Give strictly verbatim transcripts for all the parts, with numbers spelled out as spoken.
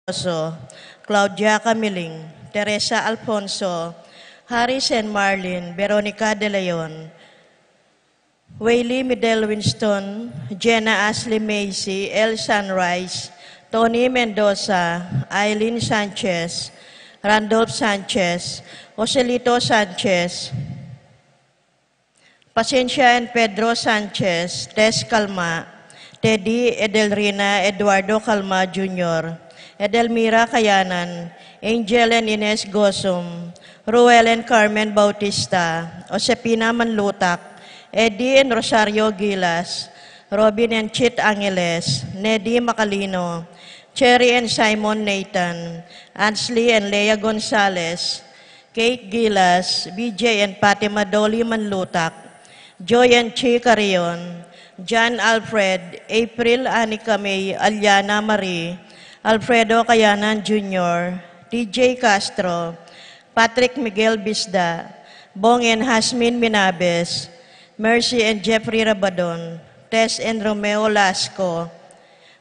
Oso, Claudia Camiling, Teresa Alfonso, Harry Sen Marlin, Veronica De Leon, Waylee Midel Winston, Jenna Ashley Macy, El Sunrise, Tony Mendoza, Eileen Sanchez, Randolph Sanchez, Joselito Sanchez, Pasencia and Pedro Sanchez, Tess Calma, Teddy Edelrina Eduardo Calma Junior, Edelmira Kayanan, Angel and Ines Gosum, Ruel and Carmen Bautista, Josepina Manlutak, Eddie and Rosario Gilas, Robin and Chit Angeles, Neddy Macalino, Cherry and Simon Nathan, Ansley and Lea Gonzalez, Kate Gilas, B J and Fatima Dolly Manlutak, Joy and Chi Carrion, John Alfred, April Anika May, Aliana Marie, Alfredo Kayanan Junior, T J Castro, Patrick Miguel Bisda, Bong and Hasmin Minabes, Mercy and Jeffrey Rabadon, Tess and Romeo Lasco,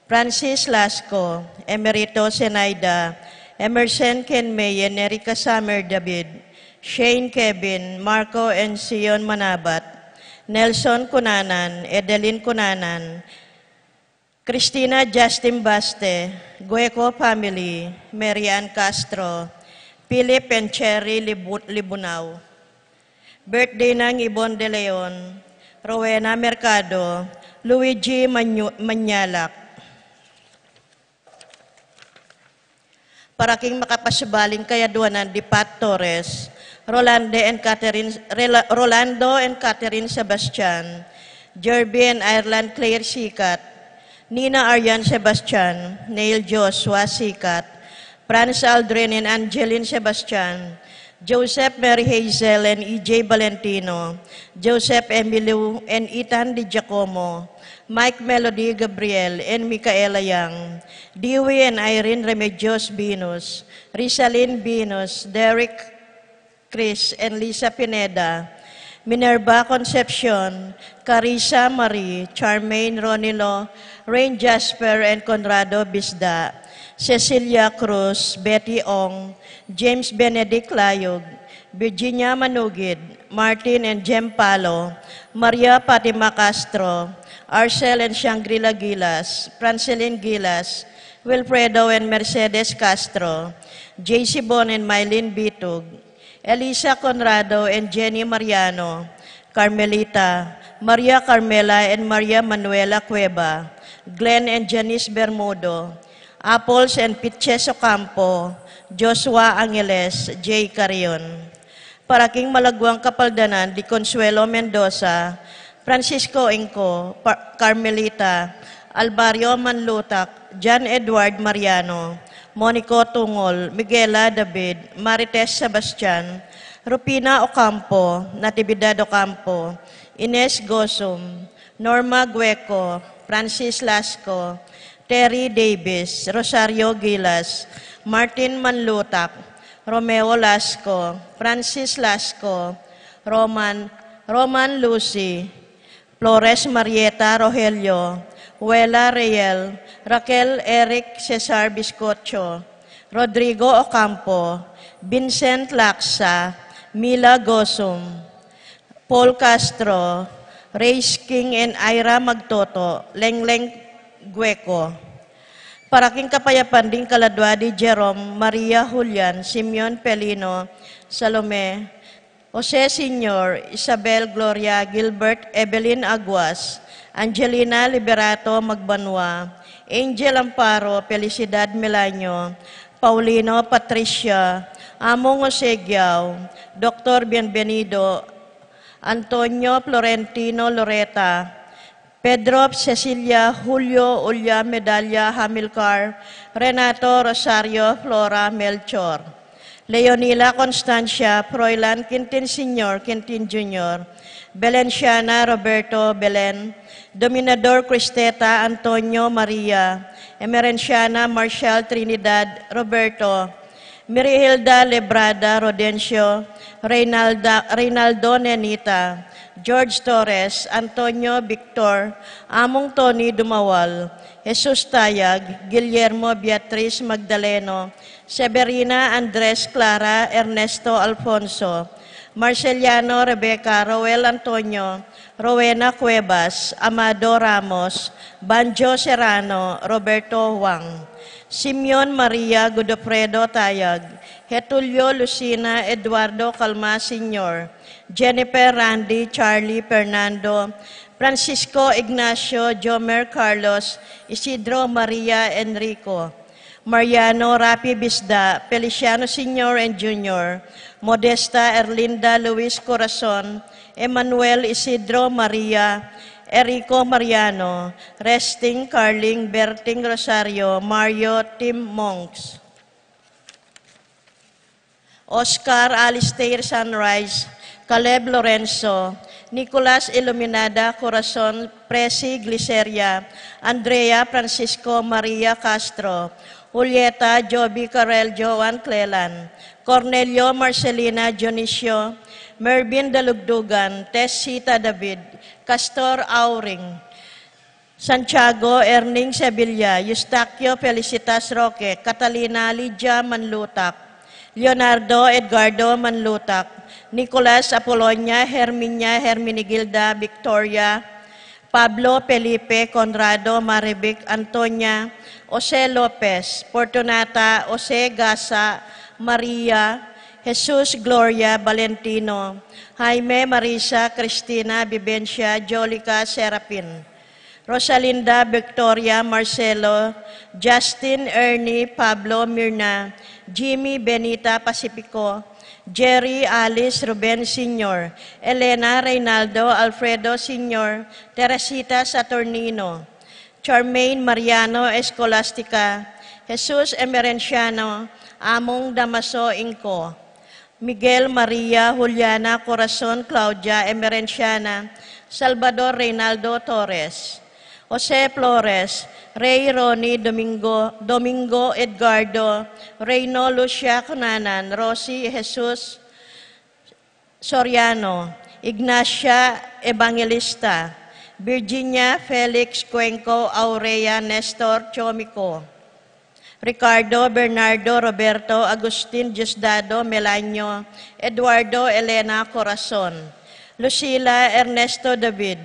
Francis Lasco, Emerito Zenaida, Emerson Kenmey and Erica Summer David, Shane Kevin, Marco and Sion Manabat, Nelson Cunanan, Edelin Cunanan, Christina Justin Baste, Gueco family, Mary Ann Castro, Philip and Cherry Libu-, Libunao. Birthday nang Ibon De Leon, Rowena Mercado, Luigi Manyu-, Manyalak. Para king makapasubaling kayadwanan di Pat Torres, Rolande and Catherine, Rela-, Rolando and Catherine Sebastian, Jerby and Ireland Claire Sikat, Nina Arian Sebastian, Neil Joshua Sikat, Franz Aldrin and Angeline Sebastian, Joseph Mary Hazel and E J Valentino, Joseph Emilio and Ethan Di Giacomo, Mike Melody Gabriel and Micaela Yang, Dewey and Irene Remedios Venus, Rizalin Venus, Derek Chris and Lisa Pineda, Minerva Concepcion, Carissa Marie, Charmaine Ronilo, Rain Jasper and Conrado Bisda, Cecilia Cruz, Betty Ong, James Benedict Layug, Virginia Manugid, Martin and Jem Palo, Maria Fatima Castro, Arcel and Shangri-La Gilas, Francelin Gilas, Wilfredo and Mercedes Castro, J C Bon and Mylene Bitug, Elisa Conrado and Jenny Mariano, Carmelita, Maria Carmela and Maria Manuela Cueva, Glenn and Janice Bermudo, Apples and Pitches Ocampo, Joshua Angeles, J Carrion. Para king malagwang kapaldanan di Consuelo Mendoza, Francisco Inco, Pa-, Carmelita, Alvario Manlutak, John Edward Mariano, Monico Tungol, Miguela David, Marites Sebastian, Rupina Ocampo, Natividad Ocampo, Ines Gosum, Norma Gueco, Francis Lasco, Terry Davis, Rosario Gilas, Martin Manlutak, Romeo Lasco, Francis Lasco, Roman, Roman Lucy, Flores Marieta Rogelio, Wela Reyel, Raquel Eric Cesar Biscocho, Rodrigo Ocampo, Vincent Laxa, Mila Gosum, Paul Castro, Reyes King and Ira Magtoto, Lengleng Gueco. Para king kapayapan ding kaladwa di Jerome, Maria Julian, Simeon Pelino, Salome, Jose Senior, Isabel Gloria, Gilbert Evelyn Aguas, Angelina Liberato Magbanua, Angel Amparo, Felicidad Melanio, Paulino Patricia, Among Jose Giao, Doctor Bienvenido, Antonio Florentino Loreta, Pedro Cecilia, Julio Ulla Medalla Hamilcar, Renato Rosario Flora Melchor, Leonila Constancia, Froilan Quintin Senior, Quintin Junior, Belenciana Roberto Belen, Dominador Cristeta Antonio Maria, Emerenciana Marshall Trinidad Roberto, Mirihilda Lebrada Rodencio, Reynalda, Reynaldo Nenita, George Torres, Antonio Victor, Among Tony Dumawal, Jesus Tayag, Guillermo Beatriz Magdaleno, Severina Andres Clara Ernesto Alfonso, Marceliano Rebecca Roel Antonio, Rowena Cuevas, Amado Ramos, Banjo Serrano, Roberto Huang, Simeon Maria Godofredo Tayag, Getulio Lucina Eduardo Calma Senior, Jennifer Randy Charlie Fernando, Francisco Ignacio Jomer Carlos, Isidro Maria Enrico, Mariano Rapi Bisda, Feliciano Senior and Junior, Modesta Erlinda Luis Corazon, Emmanuel Isidro Maria, Erico Mariano, Resting Carling Berting Rosario, Mario Tim Monks, Oscar Alistair Sunrise, Caleb Lorenzo, Nicolas Iluminada Corazon, Presi Gliceria, Andrea Francisco Maria Castro, Julieta Joby Carel Joan Clelan, Cornelio Marcelina Dionisio, Mervin Dalugdugan, Tessita David, Castor Auring, Santiago Erning Sevilla, Eustaquio Felicitas Roque, Catalina Lydia Manlutak, Leonardo Edgardo Manlutak, Nicolas Apolonia Herminia Herminigilda Victoria, Pablo Felipe Conrado Marivic Antonia, Jose Lopez, Fortunata Jose Gasa Maria, Jesus Gloria Valentino, Jaime Marisa Cristina Vivencia Jolica Serapin, Rosalinda Victoria Marcelo, Justin Ernie Pablo Mirna, Jimmy Benita Pacifico, Jerry Alice Ruben Senior, Elena Reynaldo Alfredo Senior, Teresita Saturnino, Charmaine Mariano Escolastica, Jesus Emerenciano, Among Damaso Inco, Miguel Maria Juliana Corazon Claudia Emerenciana, Salvador Reynaldo Torres, Jose Flores, Rey Ronnie Domingo, Domingo Edgardo, Reyno Lucia Cunanan, Rosie Jesus Soriano, Ignacia Evangelista, Virginia Felix Cuenco Aurea Nestor Chomico, Ricardo Bernardo Roberto Agustin Diosdado Melanio, Eduardo Elena Corazon, Lucila Ernesto David,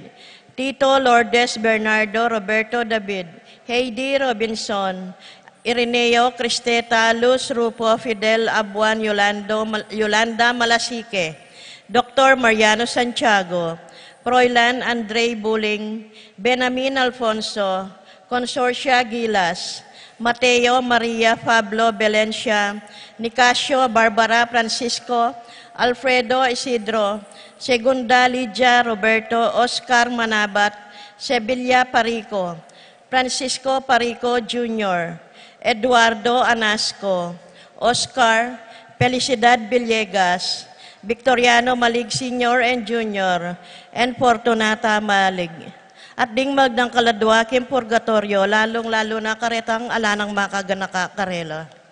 Tito Lourdes Bernardo Roberto David, Heidi Robinson, Irineo Cristeta, Luz Rufo, Fidel Abuan, Yolando Mal-, Yolanda Malasique, Doktor Mariano Santiago, Froilan Andre Buling, Benamin Alfonso, Consorcia Gilas, Mateo Maria Pablo Valencia, Nicasio Barbara Francisco, Alfredo Isidro, Segunda Lydia Roberto, Oscar Manabat, Sevilla Parico, Francisco Parico Junior, Eduardo Anasco, Oscar, Felicidad Villegas, Victoriano Malig Senior and Junior, and Fortunata Malig. At ding magdang kaladwa king purgatoryo, lalung-lalu na karetang ala nang makaganaka karela.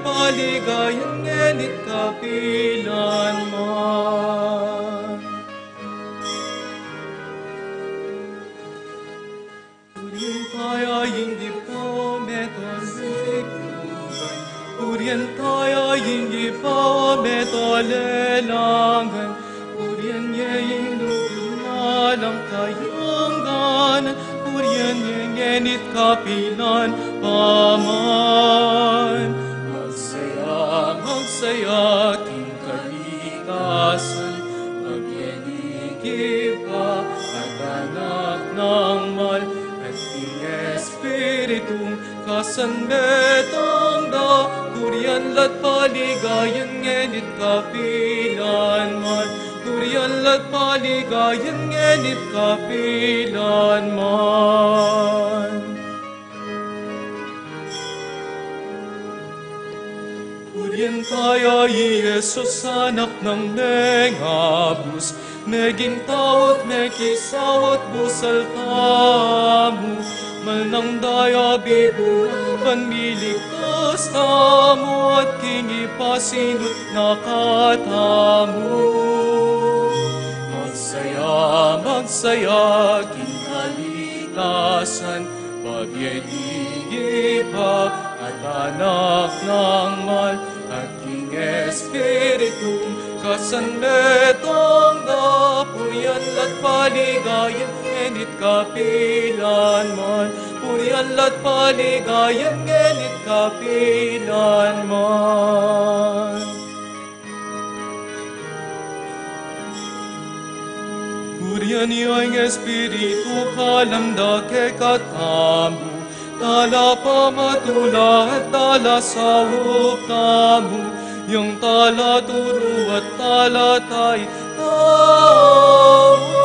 paligayan ngeni't kapilan man. Purian taya ing Ibpa, o meto a sikluban. Purian taya ing Ibpa, o meto a lelangan. Purian ye ing lugud na alang kayangganan. Purian ye ngeni't kapilan pa man. Magsaya, magsaya king kalikasan, pabien ning Ibpa at Anak nang mal, at king Espiritung kasanmetung da. Purian la't paligayan ngeni't kapilan man. Purian la't paligayan ngeni't kapilan man. Purian taya i Jesus, Anak nang mengabus, meging tau at mekisawa't busal tamu. Mal nang daya bibuna ban miligtas tamu, at king Ibpa sinut na katamu. Magsaya, magsaya king kalikasan, pabien ning Ibpa at Anak nang mal, at king Espiritung kasanmetung da. Purian la't paligayan ngeni't kapilan man. Purian la't paligayan ngeni't kapilan man. Purian ya ing Espiritu, kalam da kekatamu, tala pamatula at tala saup tamu, yang tala turu at tala taitan tamu,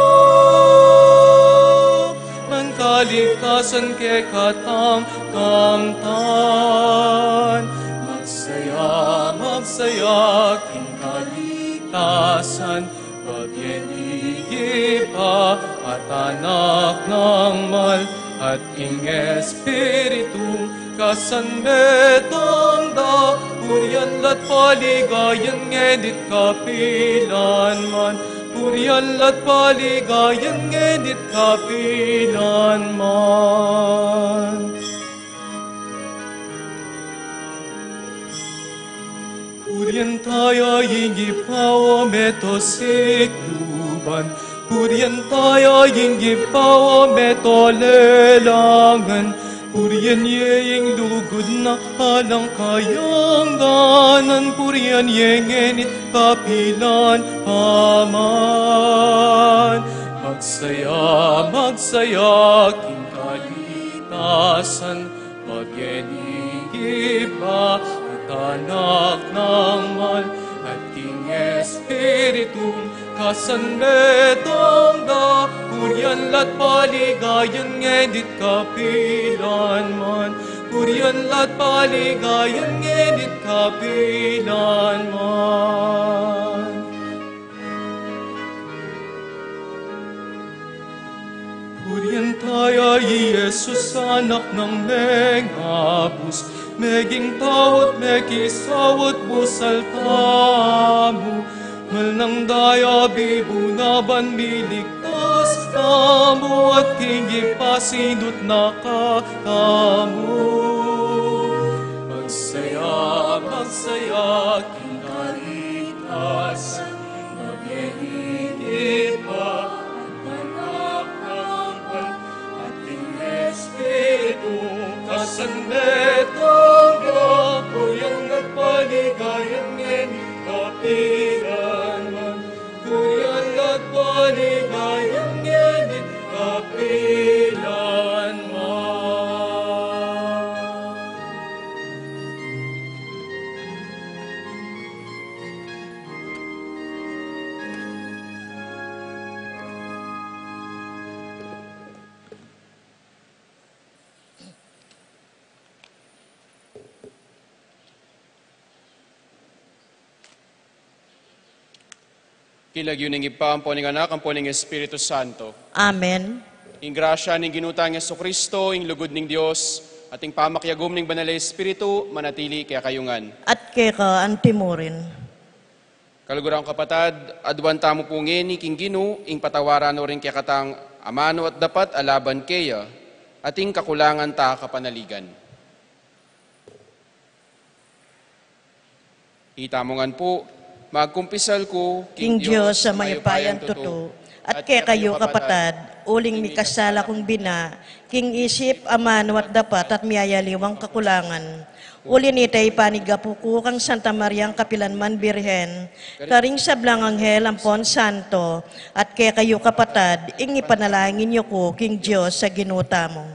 nang kaligtasan kekatang kamtan. Magsaya, magsaya king kaligtasan, pabien ning Ibpa at Anak nang mal, at king Espiritung kasanmetung da. Purian la't paligayan ngeni't kapilan man. Purian la't paligayan ngeni't kapilan man. Purian taya ing Ibpa, o meto a sikluban. Purian taya ing Ibpa, o meto a lelangan. Purian ye ing lugud na alang kayangganan. Purian ye ngeni't kapilan pa man. Magsaya, magsaya king kaligtasan, pabien ning Ibpa at Anak nang mal, at king Espiritung kasanmetung da. Purian la't paligayan ngeni't kapilan man. Purian la't paligayan ngeni't kapilan man. Purian taya i Jesus, Anak nang mengabus, meging tau at mekisawa't busal tamu. Mal nang daya bibuna ban miligtas tamu, at king Ibpa sinut na katamu. Magsaya, magsaya king kaligtasan, pabien ning Ibpa at Anak nang mal, at king Espiritu kasanmetung da. Purian la't paligayan ngeni't kapilan man. Purian la't paligayan ngeni't kapilan man. King lagyu ning Ibpa, ampo ning Anak, ampo ning Espiritu Santo. Amen. Ing grasya ning Ginu tang Jesucristo, ing lugud ning Dios, At ing pamakiagum ning Banal a Espiritu, manatili kekayu ngan. At keka antimurin. Kaluguran kung kapatad, aduan tamu pu ngeni king Ginu, ing patawaran no ring kekatang amanu at dapat a laban keya, at ing kakulangan ta kapanaligan. Itamu ngan pu, magkumpisal ku king Dios a mayupayang tutu, at kekayu kapatad, uling mikasala kung bina, king isip, amanu at dapat at miyayaliwang kakulangan. Uli nita ipanigapu ku kang Santa Mariang kapilanman Birhen, karing sablang anghel ampon santo, at kekayu kapatad, ing ipanalangin yu ku king Dios a Ginu tamu.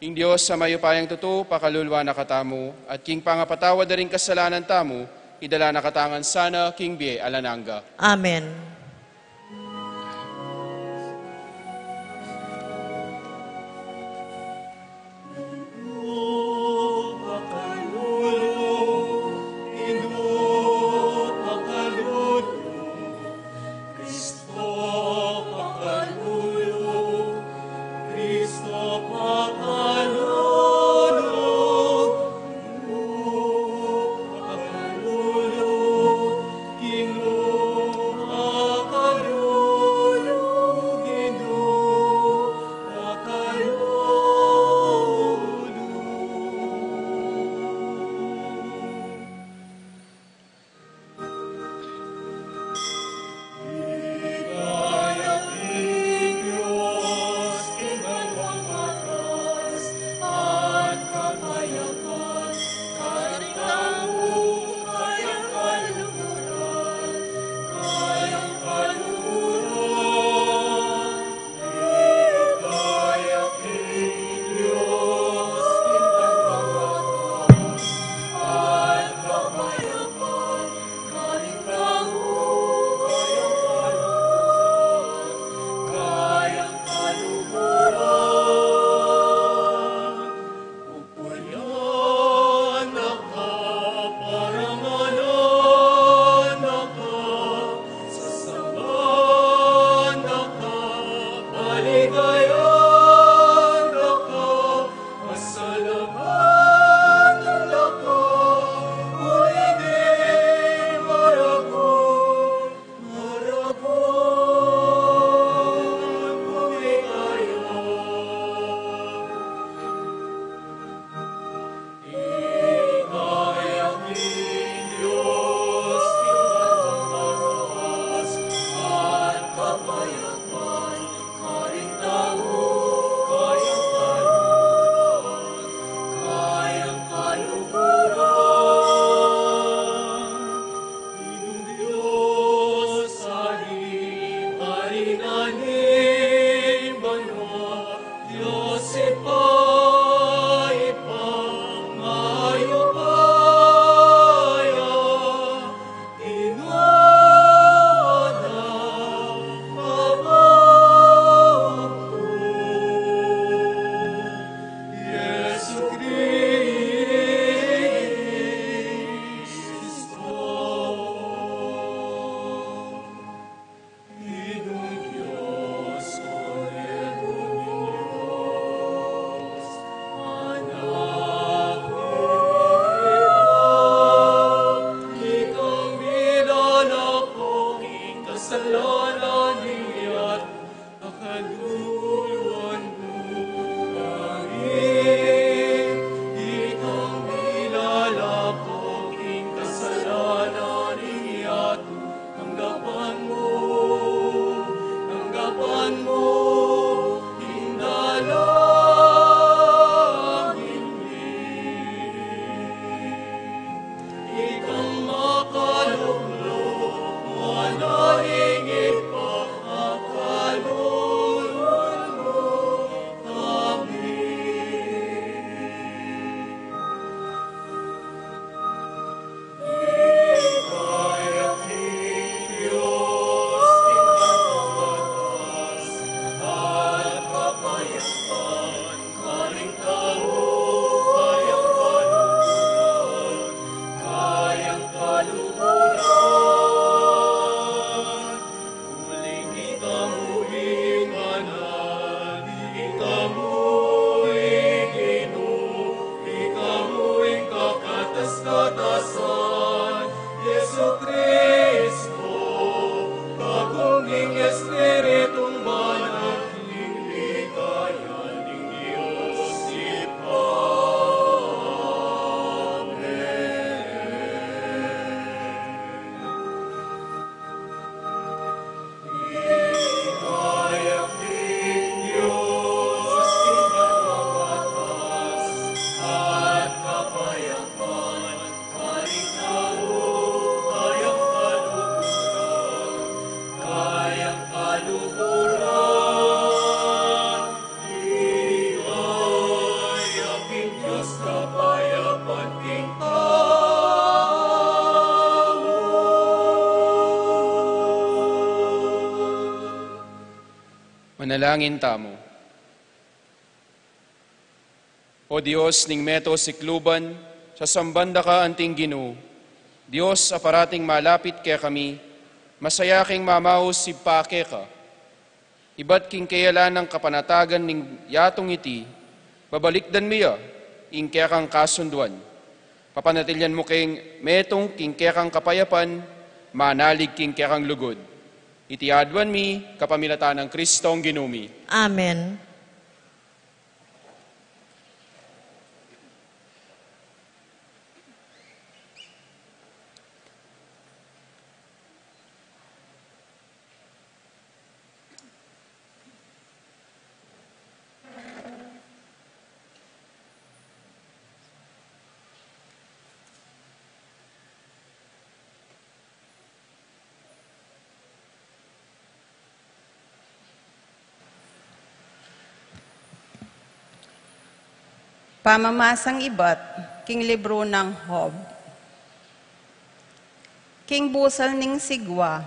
Ing Dios a mayupayang tutu, pakalulu na katamu, at king pangapatawad da ring kasalanan tamu, idala na katamu ngan sana king bie alang angga. Amen. Jesucristo, kagum ning Espiritung Banal, ing ligaya ning Dios Ibpa. Amen. Manalangin tamu. O Dios ning meto sikluban, sasamban da ka anting Ginu, Dios a parating malapit kekami, masaya keng mamaus Ibpa keka. Ibat king keyalan nang kapanatagan ning yatung iti, babalikdan mi ya ing kekang kasunduan. Papanatilian mu keng metung king kekang kapayapan, manalig king kekang lugud. Iti aduan mi kapamilatan nang Kristong Ginu mi. Amen. Pamamasang ibat king libru nang Job. King busal ning sigwa,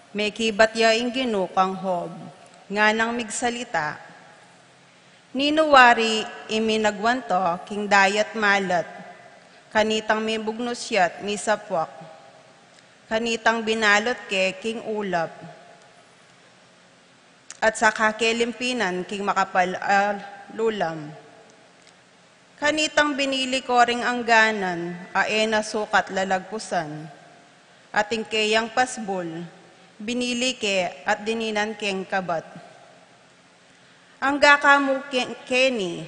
mekibat ya ing Ginu kang Job, nganang migsalita, "Ninu wari ing minagwan to king dayat malat, kanitang mibugnus ya't misapwak, kanitang binalut ke king ulap, at saka ke limpinan king makapal a lulam? Kanitang binili ko ring angganan a e na sukat lalagpusan, at ing keyang pasbul, binili ke at dininan keng kabat. Angga ka mu ke-, keni,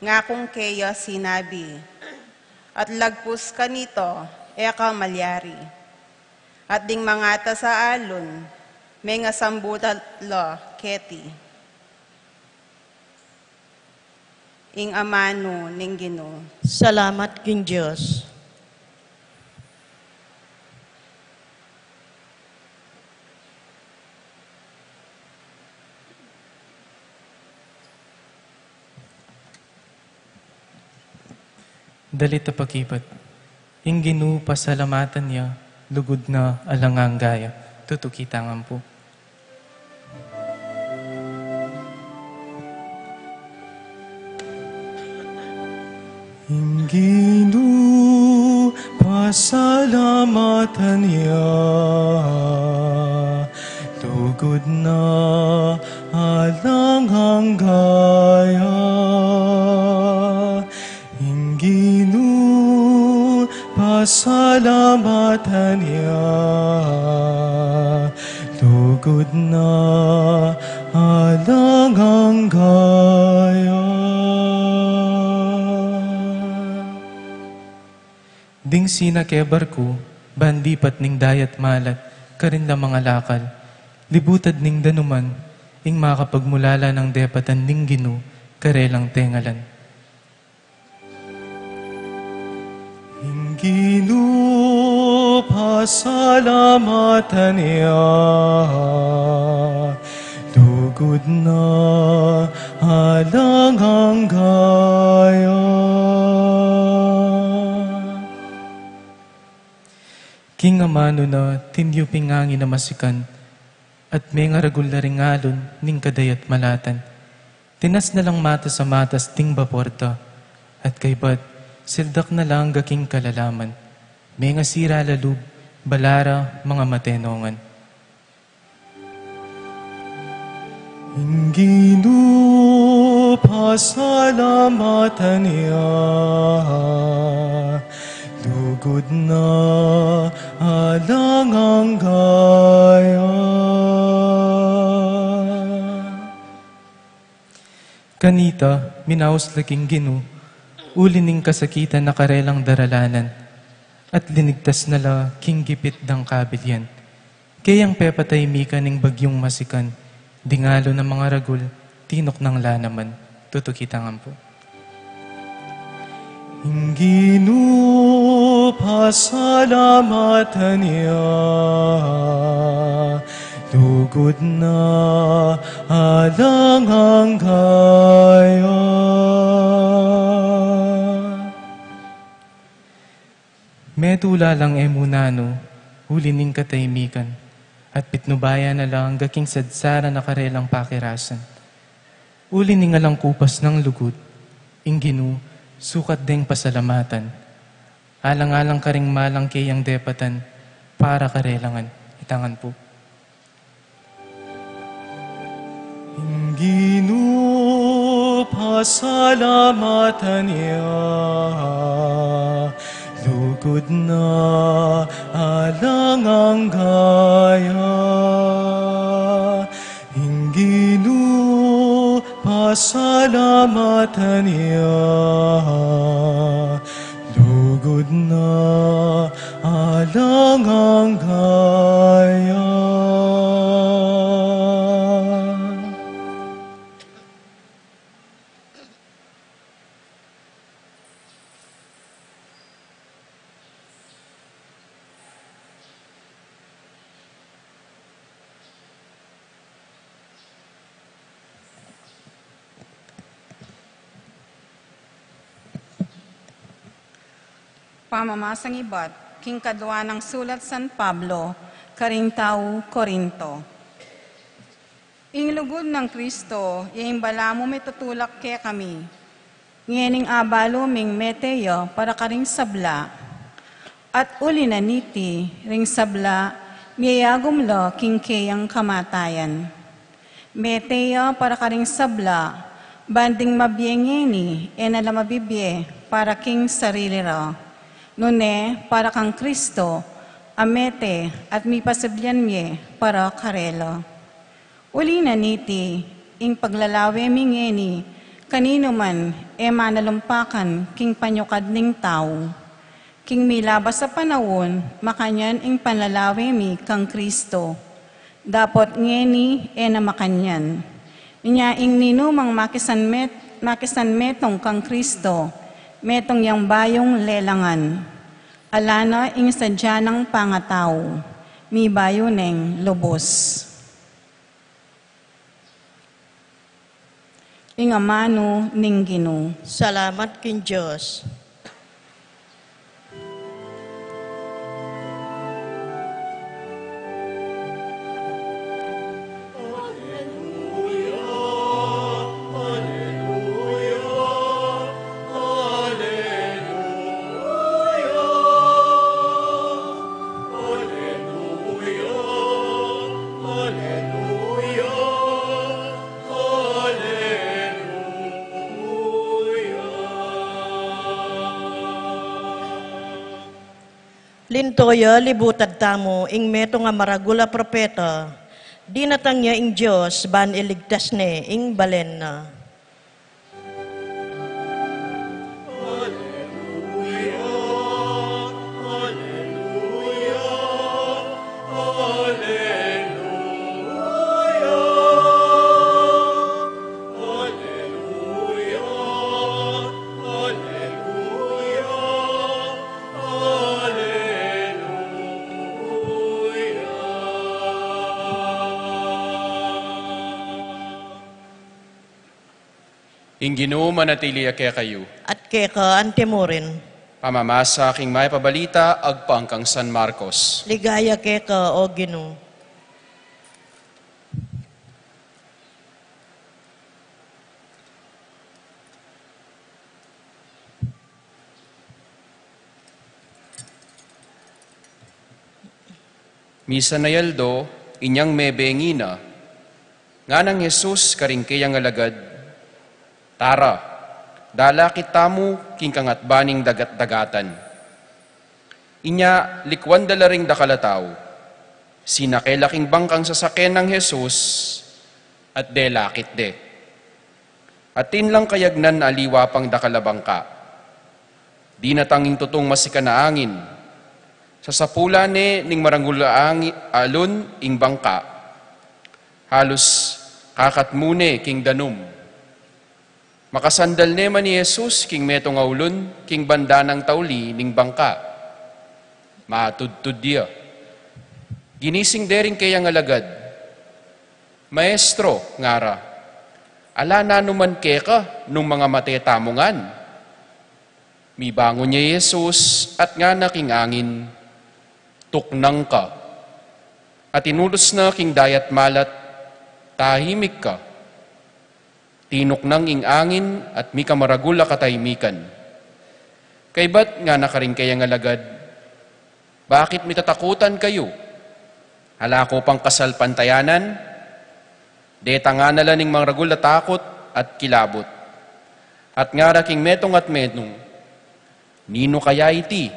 ngakung keya sinabi, at lagpus kanito, e ka malyari. At ding mangatas a alun, mengasambulat la keti." Ing amanu ning Ginu. Salamat king Dios. Dalit a pakibat. Ing Ginu pasalamatan ya, lugud na alang angga ya. Tutuki ta ngan pu. Ing Ginu pasalamatan ya, lugud na alang angga ya. Ing Ginu pasalamatan ya, lugud na alang angga ya. Ding sina ke barku, ban lipat ning dayat malat, karin la mangalakal, libutad ning danuman, ing makapagmulala nang depatan ning Ginu, karelang tengalan. Ing Ginu pasalamatan ya, lugud na alang angga ya. King amanu na, tinyuping angin a masikan, at mengaragul la ring alun ning kadayat malatan. Tinas na lang matas a matas ding bapor da, at kaybat, sildak na la angga king kalalaman. Mengasira la lub, bala ra, mga matenongan. Ing Ginu pasalamatan ya, Lugud na alang angga ya. Kanita, minaus la king Ginu, uli ning kasakitan a karelang daralanan, at linigtas na la king gipit dang kabilian. Keyang pepatahimikan ning bagyung masikan, dingalu na mangaragul, tinuknang la naman. Tutukitan ngan pu. Ing Ginu pasalamatan ya, lugud na alang angga ya. Meto la lang e mu nanu, uli ning katahimikan, at pitnubayan na la angga king sadsaran a karelang pakirasan. Uli ning alang kupas nang lugud, ing Ginu, sukat deng pasalamatan. Alang-alang karing malang keyang depatan, para karela ngan, itang ngan pu. Ing Ginu pasalamatan ya, lugud na alang angga ya. Ing Ginu pasalamatan ya, lugud na alang angga ya. Pamamasang ibat king kadua nang sulat San Pablo karing tau Corinto. Ing lugud nang Kristo, ya ing balamu mitutulak kekami. Ngening abalu ming mete ya para karing sabla. At uli na niti, ring sabla, miyayagum la king keyang kamatayan. Mete ya para karing sabla, ban ding mabie ngeni, e na la mabibie para king sarili ra. Nune, para kang Kristo, a mete at mipasabian mie para karela. Uli na niti, ing paglalawe mi ngeni, kaninu man e manalumpakan king panyukad ning tau. King milabas a panaun, makanyan ing panlalawe mi kang Kristo. Dapot ngeni e na makanyan. Inya ing ninumang makisanmet-, makisanmetung kang Kristo, metung yang bayung lelangan. Ala na ing sadya nang pangatau, mibayu neng lubus. Ing amanu ning Ginu. Salamat king Dios. Linto ya, libutad tamu ing metung a maragul a propeta, dinatang ya ing Dios ban iligtas ne ing balen na. Ing Ginu manatili ya kekayu. At keka antimurin. Pamamasa king Mayap a Balita agpang kang San Marcos. Ligaya keka, O Ginu. Misan a aldo, inyang mebie ngana, nganang Jesus karing keyang alagad, "Tara, dalakit tamu king kangatba ning dagat-dagatan." Inya, likuan da la ring dakal a tau. Sinake la king bangkang sasake nang Jesus, at delakit de. Atin lang kayagnan aliwa pang dakal a bangka. Dinatang ing tutung masikan a angin. Sasapulan ne ning maragul a angi-, alun ing bangka. Halus kakatmu ne king danum. Makasandal ne man i Jesus king metung a ulun king banda nang tauli ning bangka. Matudtud ya. Ginising de ring keyang alagad. "Maestro," ngara, "ala nanu man keka nung mangamate tamu ngan?" Mibangun ya i Jesus at ngana king angin, "Tuknang ka." At inulus na king dayat malat, "Tahimik ka." Tinuknang ing angin at mika maragul a katahimikan. Kaybat ngana karing keyang alagad, "Bakit mitatakutan kayu? Ala ko pang kasalpantayanan?" Detang na la ning maragul a takut at kilabut. At ngara king metung at metung, "Ninu kaya iti?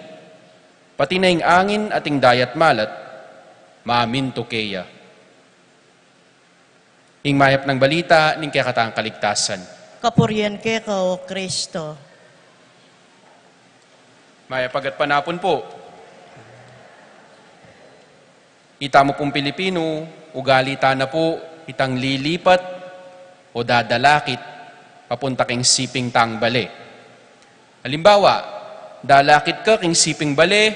Pati na ing angin at ing dayat malat, mamintu keya." Ing mayap nang balita ning kekatang kaligtasan. Kapurian keka, O Kristo. Mayap a gatpanapun pu. Itamu pung Pilipinu, ugali ta na pu itang lilipat o dadalakit papunta king siping tang bale. Alimbawa, dalakit ka king siping bale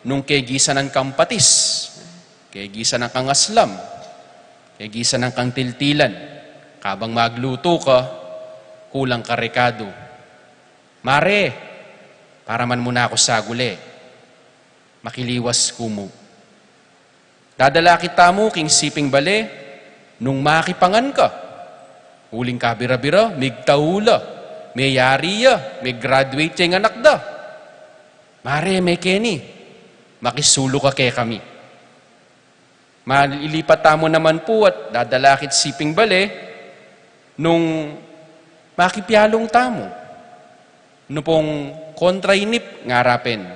nung kegisanan kang patis, kegisanan kang aslam, kegisanan kang tiltilan. Kabang maglutu ka, kulang ka rekadu. "Mare, paraman mu na ku saguli. Makiliwas ku mu." Dadalakit tamu king siping bale nung makipangan ka. Uling kabira-bira, migtau la, meyari ya, me-graduate ya ing anak da. "Mare, mekeni, makisulu ka kekami." Malilipat tamu naman pu at dadalakit siping bale nung makipialung tamu. Nu pung kontrainip, ngara pin,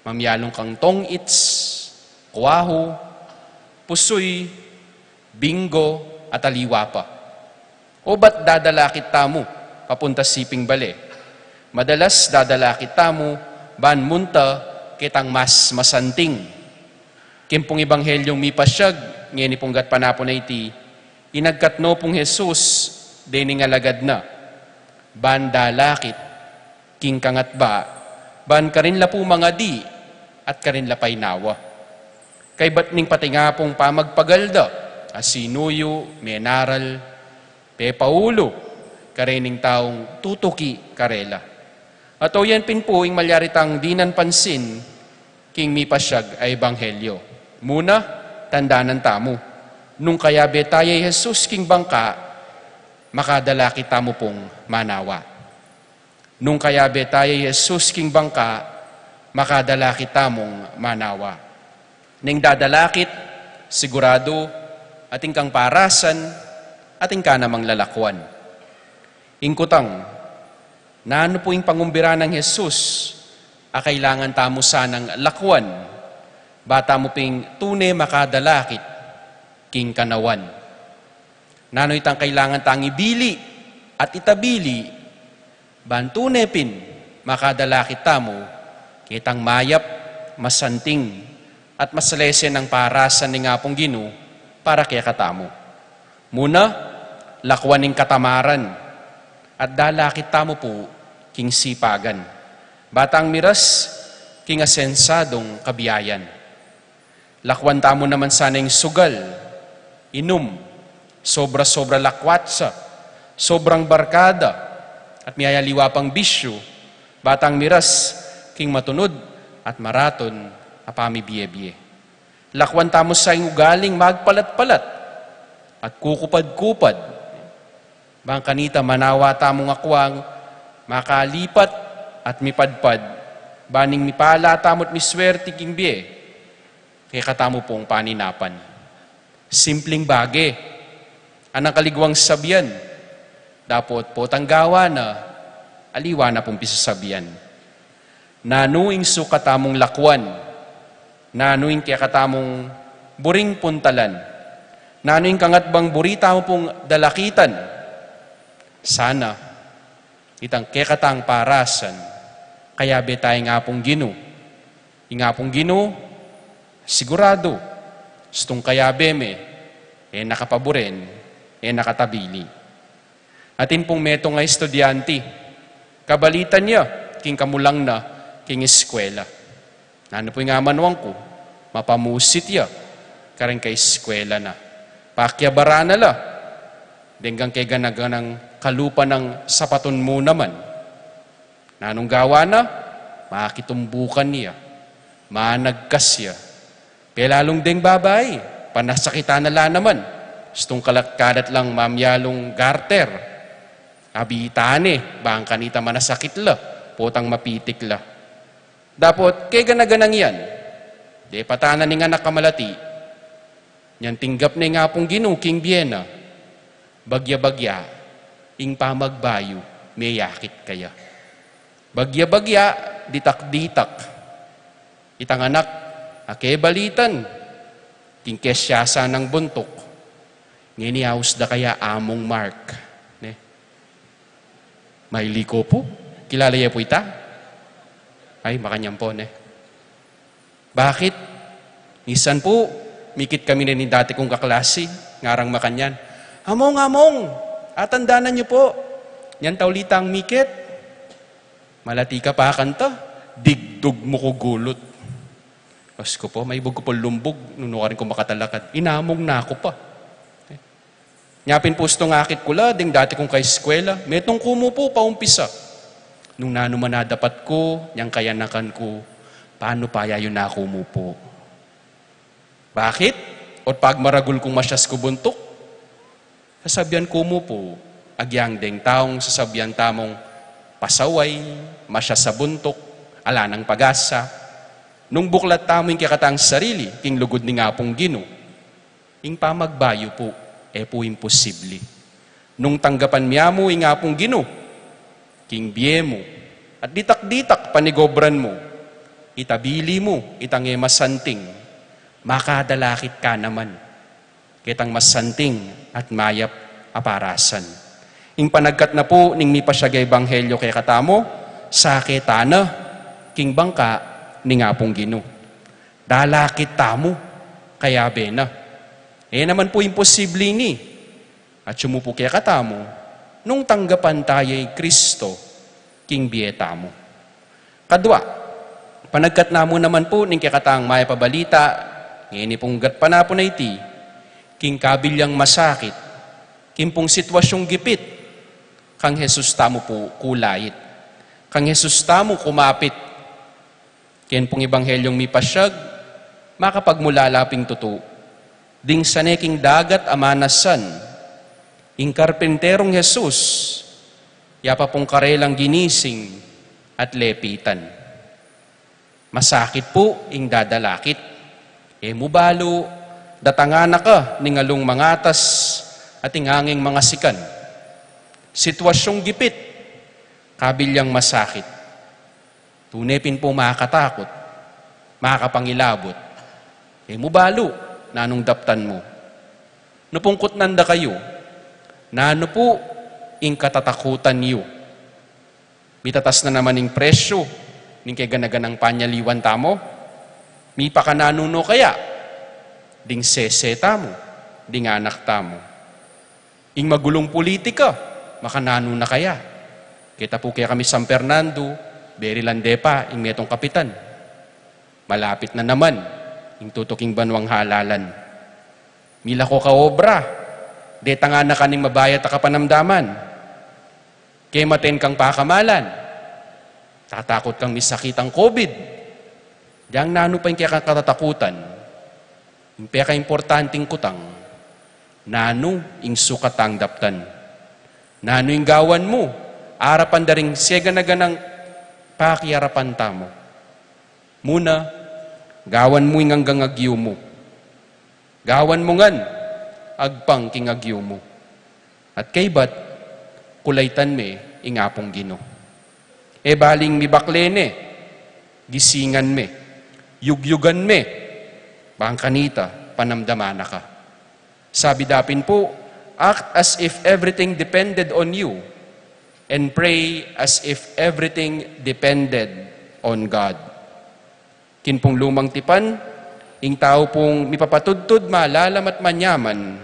mamialung kang tong-its, kuahu, pusuy, bingo, at aliwa pa. O ba't dadalakit tamu papunta siping bale? Madalas dadalakit tamu ban munta ketang mas masanting. King pung ebanghelyung mipasyag ngeni pung gatpanapun a iti, inagkat no pung Jesus dening alagad na ban dalakit king kangatba, ban karin la pu mangadi at karin la painawa. Kaybat ning patingapung pamagpagal da, asinuyu, menaral, pepaulu karening taung tutuki karela. At o yan pin pu ing malyari tang dinan pansin king mipasyag a ebanghelyo. Muna, tandanan tamu, nung kayabe taya i Jesus king bangka, makadalakit tamu pung manawa. Nung kayabe taya i Jesus king bangka, makadalakit tamung manawa. Ning dadalakit, siguradu, atin kang parasan, atin ka namang lalakuan. Ing kutang, nanu pu ing pangumbira nang Jesus a kailangan tamu sanang lakuan, ba tamu ping tune makadalakit king kanawan? Nanu itang kailangan tang ibili at itabili, ban tune pin makadalakit tamu ketang mayap, masanting, at masalese nang parasan ning Apung Ginu para kekatamu? Muna, lakuan ing katamaran, at dalakit tamu pu king sipagan, ba tang miras king asensadung kabiayan. Lakuan tamu naman sana ing sugal, inum, sobra-sobra lakwatsa, sobrang barkada, at miyayaliwa pang bisyu, ba tang miras king matunud at maratun a pamibie-bie. Lakuan tamu sa ing ugaling magpalat-palat at kukupad-kupad. Bang kanita manawa tamung akwang makalipat at mipadpad, ba ning mipala tamu't miswerti king bie, kekatamu pung paninapan. Simpling bage, anang kaligwang sabian, dapot potang gawa na, aliwa na pung pisasabian. Nanu ing sukat tamung lakwan? Nanu ing kekatamung buring puntalan? Nanu ing kangatbang buri tamu pung dalakitan? Sana itang kekatang parasan, kayabe ta ing Apung Ginu. Ing Apung Ginu, siguradu, istung kayabe me, e na ka paburen, e na ka tabili. Atin pung metung a estudyante, kabalitan ya king kamulang na king eskwela. Nanu pu ing amanuan ku? Mapamusit ya kareng kaeskwela na. Pakiabaran na la deng kegana-ganang kalupa nang sapatun mu naman. Nanung gawa na? Makitumbukan ya, managkas ya. Pelalung deng babai, panasakitan na la naman. Istung kalat-kalat lang mamyalung garter. Abitan ne, bang kanita manasakit la, potang mapitik la. Dapot kegana-ganang yan, depatan na ning anak a malati. Inyang tinggap ne ing Apung Ginu king bie na, bagya-bagya ing pamagbayu meyakit kaya. Bagya-bagya, ditak-ditak itang anak a kebalitan king kesya sa nang buntuk. Ngeni aus da kaya Among Mark, ne? Mailiko pu. Kilala ye pu ita? Ay, makanyan pu, ne? Bakit? Minsan pu, mikit kami ne ning dati kung kaklasi, ngarang makanyan, "Among, Among, atandanan yu pu, inyang tau litang mikit, malati ka pa kanita, digdug mu ku gulut." Diyos ku pu, maibug ku pu lumbug, nung nukarin ku makatalakad. Inamong na ku pa. Inya pin pu istung akit ku la ding dati kung kaeskwela, metung ku mu pu paumpisa. Nung nanu man a dapat ku, inyang kayanakan ku, panu pa ya yu na ku mu pu? Bakit? Ot pagmaragul kung masyas ku buntuk? Sasabian ku mu pu, agyang deng taung sasabian tamung pasaway, masyas a buntuk, ala nang pag-asa. Nung buklat tamu ing kekatang sarili king lugud ning Apung Ginu, ing pamagbayu pu, e pu imposibli. Nung tanggapan mya mu ing Apung Ginu king bie mu, at ditak-ditak panigobran mu, itabili mu itang e masanting, makadalakit ka naman ketang masanting at mayap a parasan. Ing panagkat na pu ning mipasyag a ebanghelyo kekatamu, sake tana king bangka ning Apung Ginu. Dalakit tamu, kayabe na. E naman pu imposibli ini. Atyu mu pu kekatamu, nung tanggapan taya i Kristo king bie tamu. Kadua, panagkat na mu naman pu ning kekatang mayap a balita, ngeni pung gatpanapun a iti, king kabilyang masakit, king pung sitwasyung gipit, kang Jesus tamu pu kulait. Kang Jesus tamu kumapit. Ken pung ebanghelyung mipasyag, makapagmulala ping tutu. Ding sane king dagat a manasan, ing karpinterung Jesus, ya pa pung karelang ginising at lepitan. Masakit pu ing dadalakit. E mu balu, datangan na ka ning alung mangatas at ing anging mangasikan. Sitwasyung gipit, kabilyang masakit. Tune pin pu makatakut, makapangilabut. E mu balu, nanung daptan mu? Nu pung kutnan da kayu, nanu pu ing katatakutan yu? Mitatas na naman ing presyu ning kegana-ganang panyaliwan tamu? Mipakananu no kaya ding sese tamu, ding anak tamu? Ing magulung pulitika, makananu na kaya? Keta pu kekami San Fernando, beri lang de pa ing metung kapitan. Malapit na naman ing tutuking banwang halalan. Milako ka obra, detangan na ka ning mabayat a kapanamdaman. Kematen kang pakamalan, tatakut kang misakit ing COVID. Deng nanu pa ing kekang katatakutan, ing pekaimportanting kutang, nanu ing sukat tang daptan? Nanu ing gawan mu arapan da ring segana-ganang pakiarapan tamu? Muna, gawan mu ing anggang agyu mu. Gawan mu ngan agpang king agyu mu. At kaybat, kulaitan me ing Apung Ginu. E baling mibakle ne, Gisingan me, yugyugan me, bang kanita panamdaman na ka. Sabi da pin pu, act as if everything depended on you, and pray as if everything depended on God. King pung lumang tipan, ing tau pung mipapatudtud, malalam at manyaman,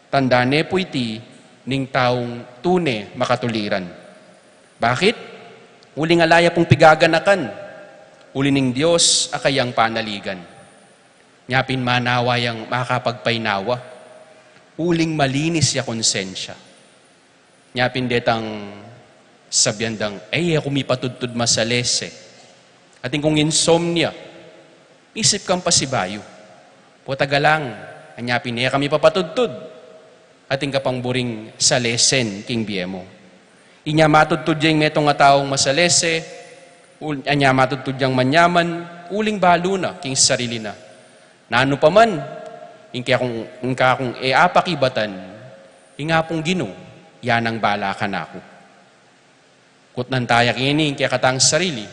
tanda ne pu iti ning taung tune makatuliran. Bakit? Uling ala ya pung pigaganakan, uli ning Dios a kayang panaligan. Nya pin manawa yang makapagpainawa, uling malinis ya konsensya. Nya pin detang sabian dang, "Ay, e ku mipatudtud masalese." Atin kung insomnia, isip kang pasibayu. Pota galang, anya pin e ka mipapatudtud. Atin ka pang buring salesen king bie mu. Inya matudtud ya ing metung a taung masalese, ul-, anya matudtud yang manyaman, uling balu na king sarili na. Nanu pa man, ing kekung, ing kakung e apakibatan, ing Apung Ginu, ya nang bala kanaku. Kutnan taya keni ing kekatang sarili,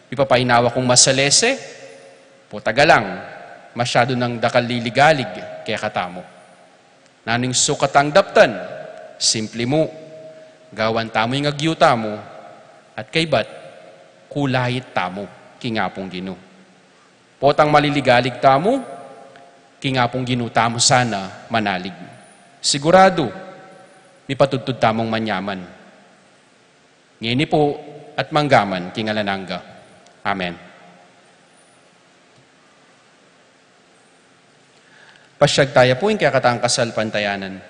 mipapainawa kung masalese, pota galang, masyadu nang dakal liligalig kekatamu. Nanu ing sukat tang daptan, simpli mu, gawan tamu ing agyu tamu, at kaybat, kulait tamu king Apung Ginu. Potang maliligalig tamu, king Apung Ginu tamu sana manalig. Siguradu, mipatudtud tamung manyaman. Ngeni pu at manggaman king alang angga. Amen. Pasyag taya pu ing kekatang kasalpantayanan.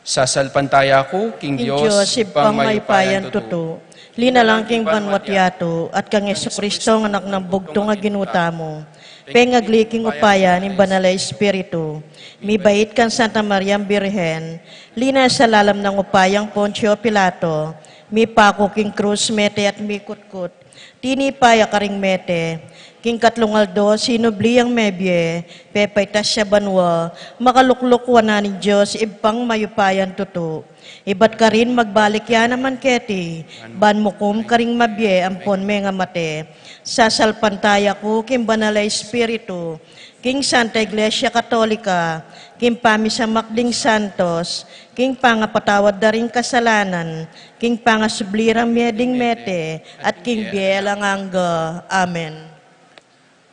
Sasalpantaya ku king King Dios, Dios, Ibpang Ibpang mayupayang mayupayang tutu, tutu, linalang king banwa't yatu, at kang Jesucristo, Anak nang bugtung a Ginu tamu, pengagli king upaya ning Banal a Espiritu, mibait kang Santa Mariang Birhen, linasa lalam nang upayang Poncio Pilato, mipaku king krus, mete at mikutkut, tinipa ya karing mete, king katlung aldo sinubli yang mebie, pepaitas ya banua, makalukluk wanan ning Dios Ibpang mayupayang tutu. Ibat karin magbalik ya naman keti, ban mukum karing mabie ampon mengamate. Sasalpantaya ku king Banal a Espiritu, king Santa Iglesia Katolika, king pamisamak ding santos, king pangapatawad da ring kasalanan, king pangasubli rang mie ding mete, at king bie alang angga. Amen.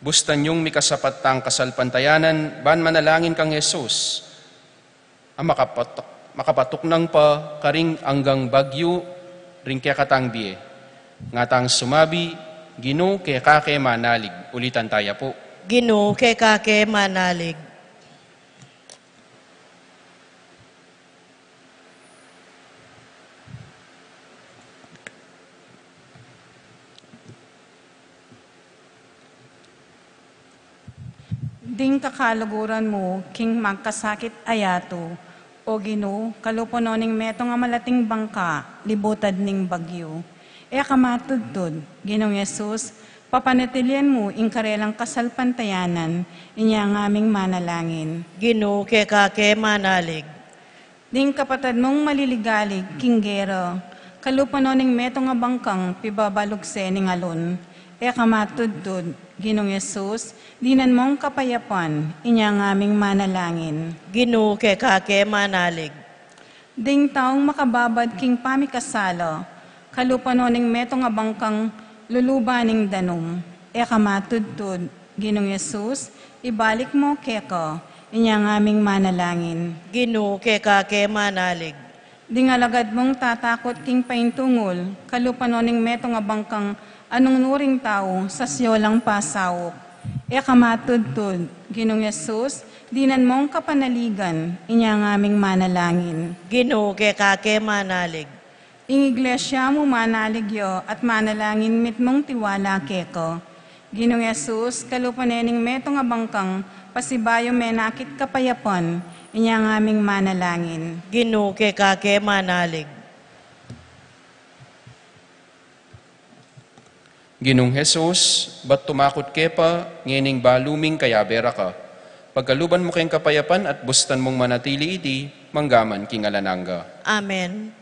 Bustan yung mikasapat tang kasalpantayanan, ban manalangin kang Jesus, a makapatuk-, makapatuknang pa karing anggang bagyu ring kekatang bie. Ngatang sumabi, Ginu, keka ke manalig. Ulitan taya pu. Ginu, keka ke manalig. Ding kakaluguran mu king magkasakit a yatu, O Ginu, kalupa no ning metung a malating bangka, libutad ning bagyu. E ka matudtud, Ginung Jesus, papanatilian mu ing karelang kasalpantayanan, inya ngaming manalangin. Ginu, keka ke manalig. Ding kapatad mung maliligalig king gera, kalupa no ning metung a bangkang pibabalugse ning alun. E ka matudtud, Ginung Jesus, dinan mung kapayapan, inya ngaming manalangin. Ginu, keka ke manalig. Ding taung makababad king pamikasala, kalupa no ning metung a bangkang luluban ning danum. E ka matudtud, Ginung Jesus, ibalik mu keka, inya ngaming manalangin. Ginu, keka ke manalig. Ding alagad mung tatakut king paintungul, kalupa no ning metung a bangkang anung nuring tau, sasyo lang pasaup. E ka matudtud, Ginung Jesus, dinan mung kapanaligan, inya ngaming manalangin. Ginu, keka ke manalig. Ing iglesia mu manalig ya at manalangin mitmung tiwala keka. Ginung Jesus, kalupa ne ning metung a bangkang pasibayu menakit kapayapan, inya ngaming manalangin. Ginu, keka ke manalig. Ginung Jesus, bat tumakut ke pa, ngening balu ming kayabe ra ka. Pagkaluban mu keng kapayapan at bustan mung manatili iti, manggaman king alang angga. Amen.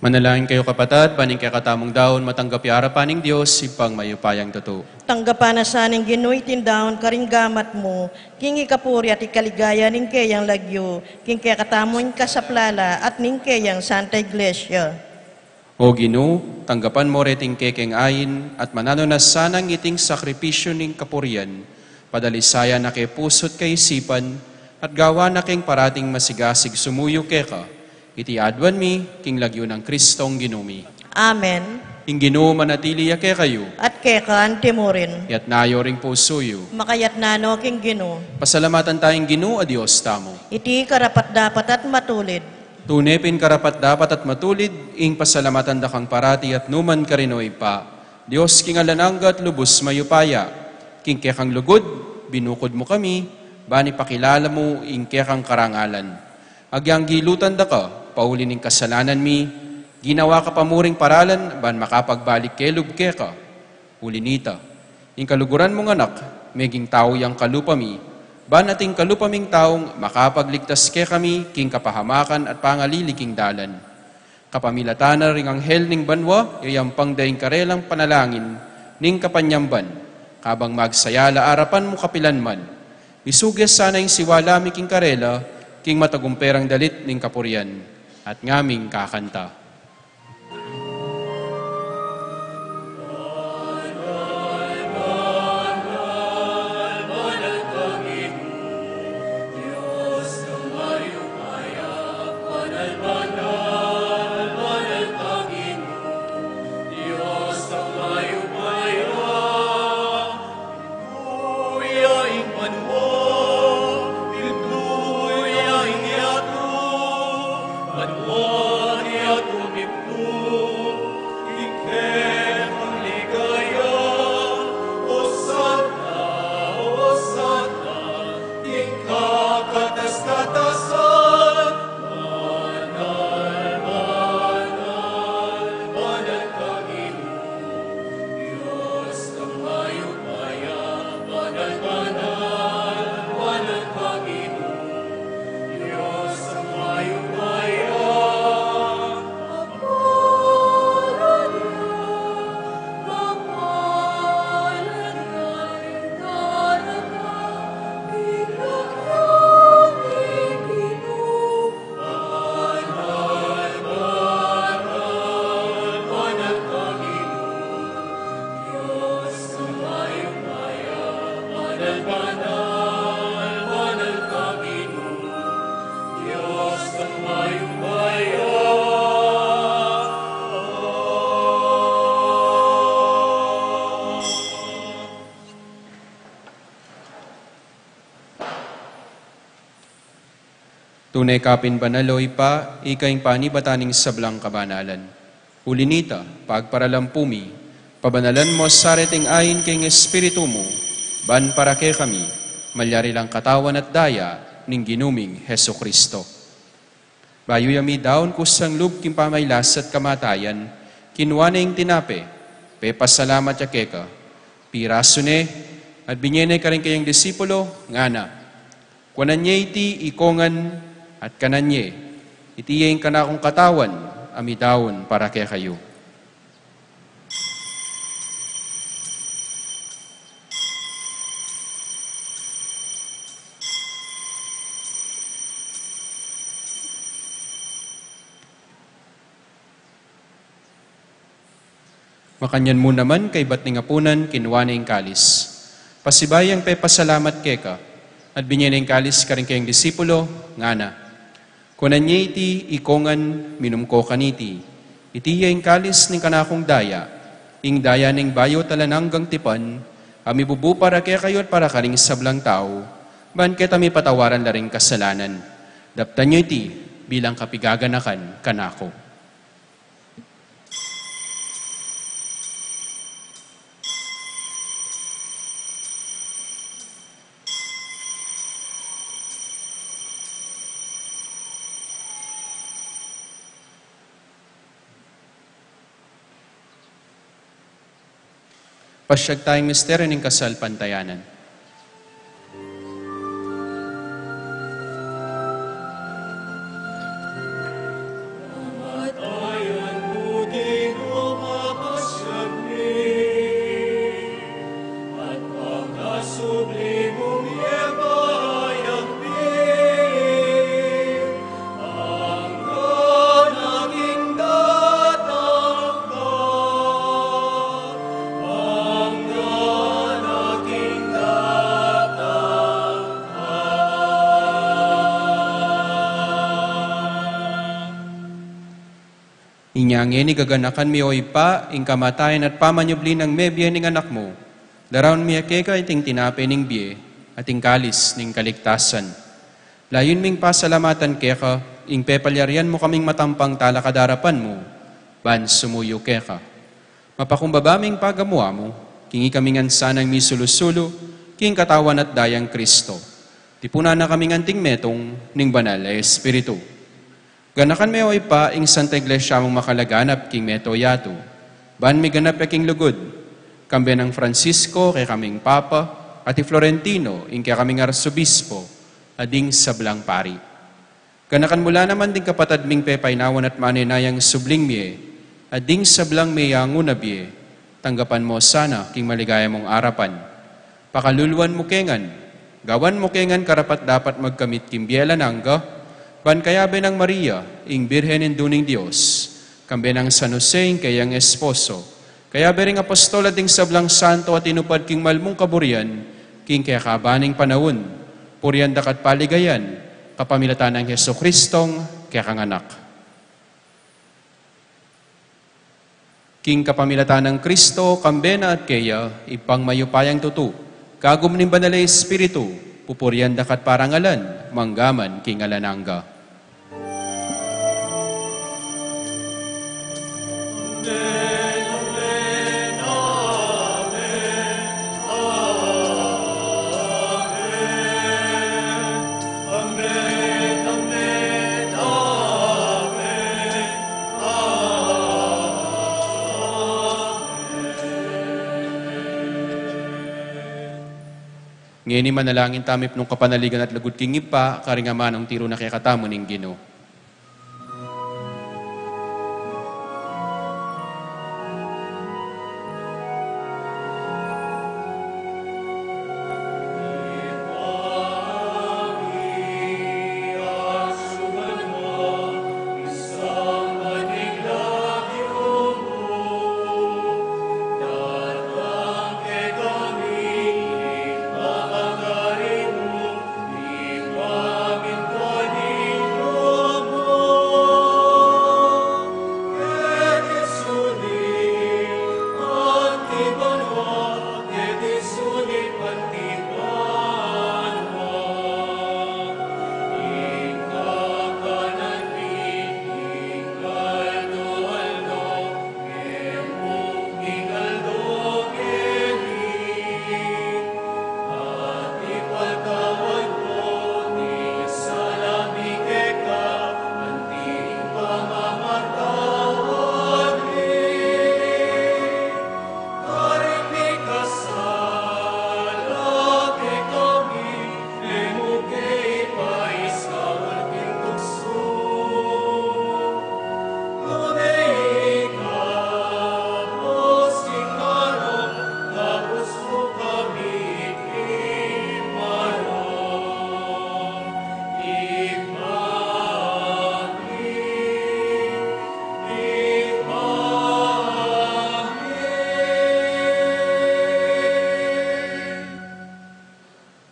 Manalangin kayu, kapatad, ban ing kekatamung daun matanggap ya arapan ning Dios, Ibpang mayupayang tutu. Tanggapan na sa ning Ginu iting daun karing gamat mu, king ikapuri at ikaligaya ning keyang lagyu, king kekatamung kasaplalan at ning keyang Santa Iglesia. O Ginu, tanggapan mu reting kekeng ain, at mananu na sanang iting sakripisyu ning kapurian, padalisayan na ke pusu't kaisipan, at gawan na keng parating masigasig sumuyu keka, iti aduan mi, king lagyu nang Kristong Ginu mi. Amen. Ing Ginu manatili ya kekayu. At keka antimurin. Iyatas yu ring pusu yu. Makayatas no king Ginu. Pasalamatan taya ing Ginu a Dios tamu. Iti karapat-dapat at matulid. Tune pin karapat-dapat at matulid, ing pasalamatan da kang parati at nukarin man, O Ibpa, Dios king alang angga at lubus mayupaya. King kekang lugud, binukud mu kami, ban ipakilala mu ing kekang karangalan. Agyang gilutan da ka, pauli ning kasalanan mi, ginawa ka pa mu ring paralan, ban makapagbalik kelub keka. Uli nita, ing kaluguran mung Anak, meging tau yang kalupa mi, ban ating kalupa ming taung makapagligtas kekami, king kapahamakan at pangalili king dalan. Kapamilatan na ring anghel ning banua, yayampang da ing karelang panalangin, ning kapanyamban, kabang magsaya la arapan mu kapilan man. Misuges sana ing siwala mi king karela, king matagumperang dalit ning kapurian, at ngaming kakanta. Tune ka pin banal, O Ibpa, ika ing panibatan ning sablang kabanalan. Uli nita, pagparalampu mi, pabanalan mu sa reting ain king Espiritu mu, ban para kekami, malyari lang katawan at daya ning Ginu ming Jesucristo. Bayu ya midaun kusang lub king pamagkasakit at kamatayan, kinua ne ing tinape, pepasalamat ya keka, pirasu ne, at binye ne karing kayang disipulo, ngana: Kuanan ye iti ikongan at kanan ye, iti ya ing kanakung katawan a midaun para kekayu. Makanyan mu naman, kaybat ning apunan, kinua ne ing kalis. Pasibayu yang pepasalamat keka, at binye ne ing kalis karing kayang disipulo, ngana: Kuanan ye iti ikongan, minum ko kaniti. Iti ya ing kalis ning kanakung daya, ing daya ning bayu at alang anggang tipan, a mibubu para kekayu at para karing sablang tau, ban keta mipatawaran la ring kasalanan. Daptan yu iti bilang kapaganakan kanaku. Pasiag tayang misteryu ning kasalpantayanan. Inya ngeni gaganakan mi, o Ibpa, ing kamatayan at pamanyubli nang mebie ning Anak mu. Daraun mi keka iting tinape ning bie at ing kalis ning kaligtasan. Layun ming pasalamatan keka ing pepalyarian mu kaming matampang talakad king arapan mu, ban sumuyu keka. Mapakumbaba ming pagamu-amu, king ikami ngan sanang misulu-sulu king katawan at dayang Kristo. Tipunan na kaming anting metung ning Banal a Espiritu. Ganakan me, o Ibpa, ing Santa Iglesia mung makalaganap king mabilug a yatu, ban miganap ya king lugud, kambe nang Francisco, kekaming Papa, at i Florentino, ing kekaming Arsobispo, at ding sablang pari. Ganakan mu la naman ding kapatad ming pepainawan at manenayang subling mie, at ding sablang meyangu na bie, tanggapan mu sana king maligaya mung arapan. Pakaluluan mu ke ngan, gawan mu ke ngan karapat-dapat magkamit king bie alang angga, ban kayabe nang Maria, ing Birhen Indu ning Dios, kambe nang San Jose, ing keyang esposo, kayabe ring apostol at ding sablang santo a tinupad king mal mung kaburian, king kekaban ning panaun, purian da ka at paligayan, kapamilatan nang Jesucristong kekang Anak. King kapamilatan nang Kristo, kambe na at keya, Ibpang mayupayang tutu, kagum ning Banal a Espiritu, pupurian da ka at parangalan, mangga man king alang angga. Ngeni manalangin tamu ipnung kapanaligan at lugud king Ibpa, karing amanung tiru na kekatamu ning Ginu.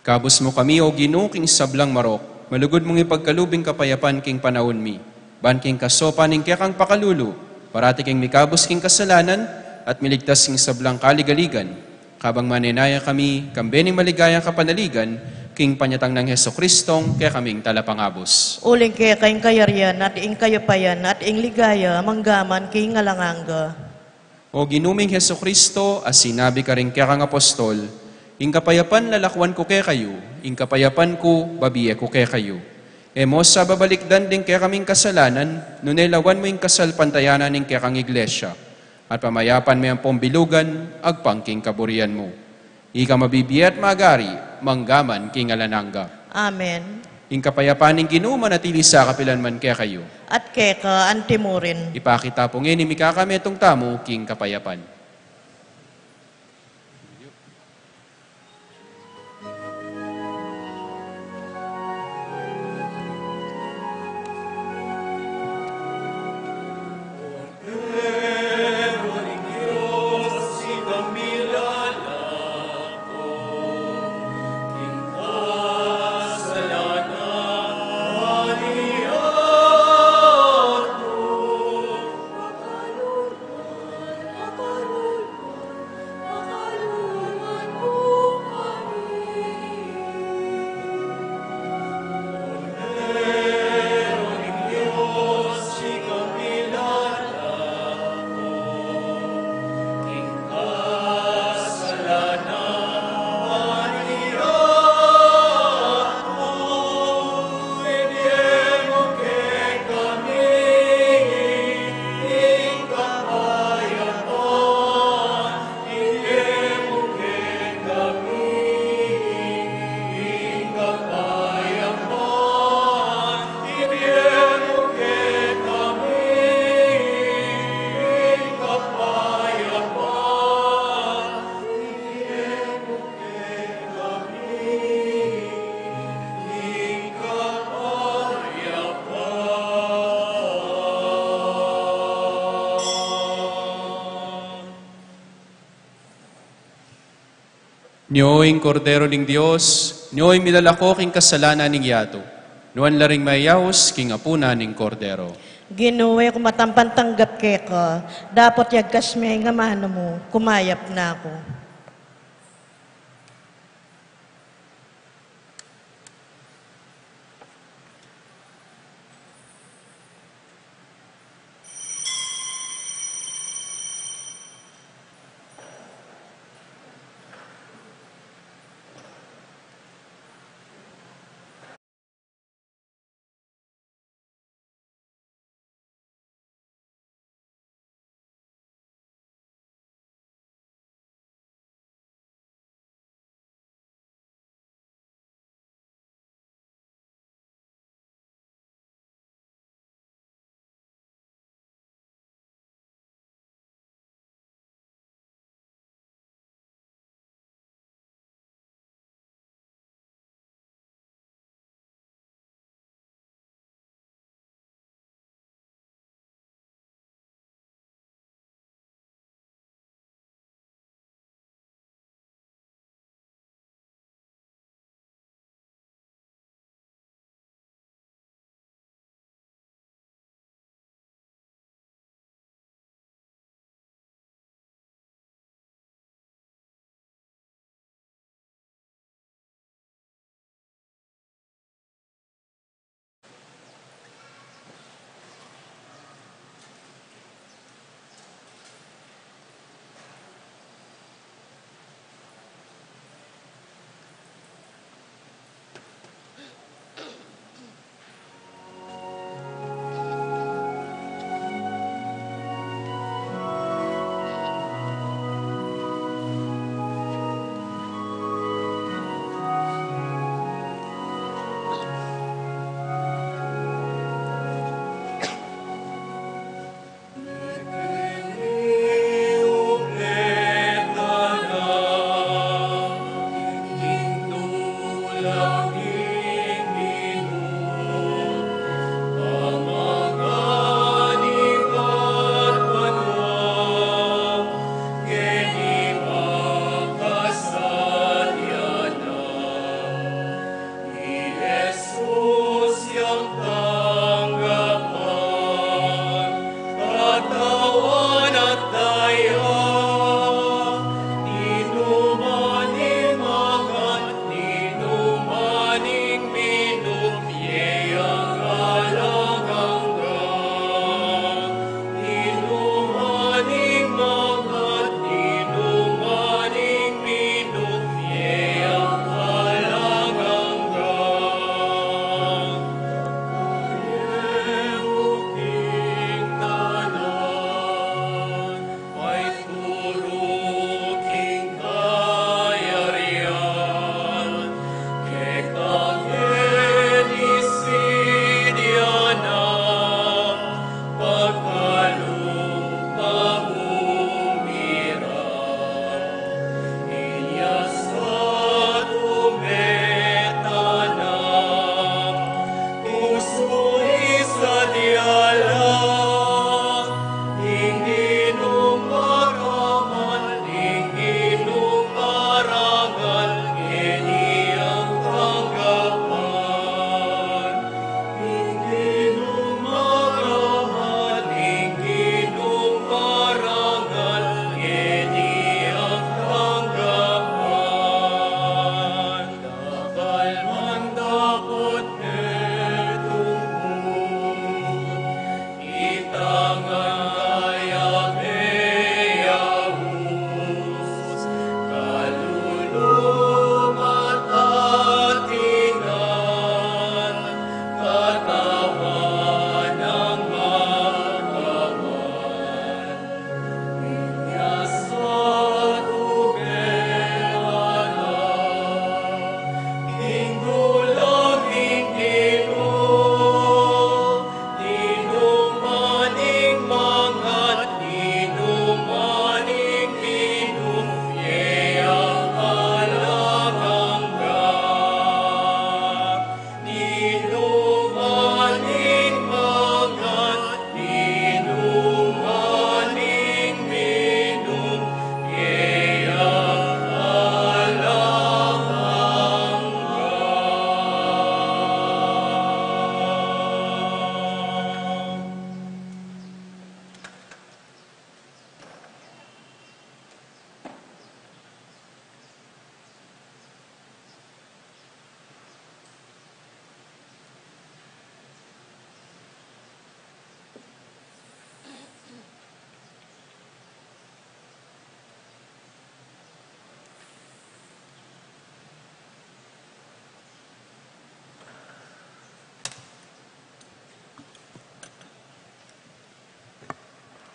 Kabus mu kami, O Ginu, king sablang marok, malugud mung ipagkalub ing kapayapan king panaun mi. Ban king kasopan ning kekang pakalulu, parati keng mikabus king kasalanan, at miligtas king sablang kaligaligan. Kabang manenaya kami, kambe ning maligayang kapanaligan, king panyatang nang Jesucristong kekaming Talapangabus. Uling keka ing kayarian, at ing kayupayan, at ing ligaya, mangga man king alang angga. O Ginu ming Jesucristo, a sinabi karing kekang apostol, "Ing kapayapan lalakwan ku kekayu, ing kapayapan ku babie ku kekayu." E mu sa babalikdan ding kekaming kasalanan, nune lawan mu ing kasalpantayanan ning kekang Iglesia, at pamayapan me ampong bilugan, agpang king kaburian mu. Ika mabibie at magari, mangga man king alang angga. Amen. Ing kapayapan ning Ginu manatili sa kapilan man kekayu. At keka antimurin. Ipakit ta pu ngeni mikakametung tamu king kapayapan. Nyo ing Kordero ning Dios, nyo ing milalako king kasalanan ning yatu. Nuan la ring mayayaus king apunan ning Kordero. Ginu, e ku matampang tanggap keka, dapot yagkas me ing amanu mu, kumayap na ku.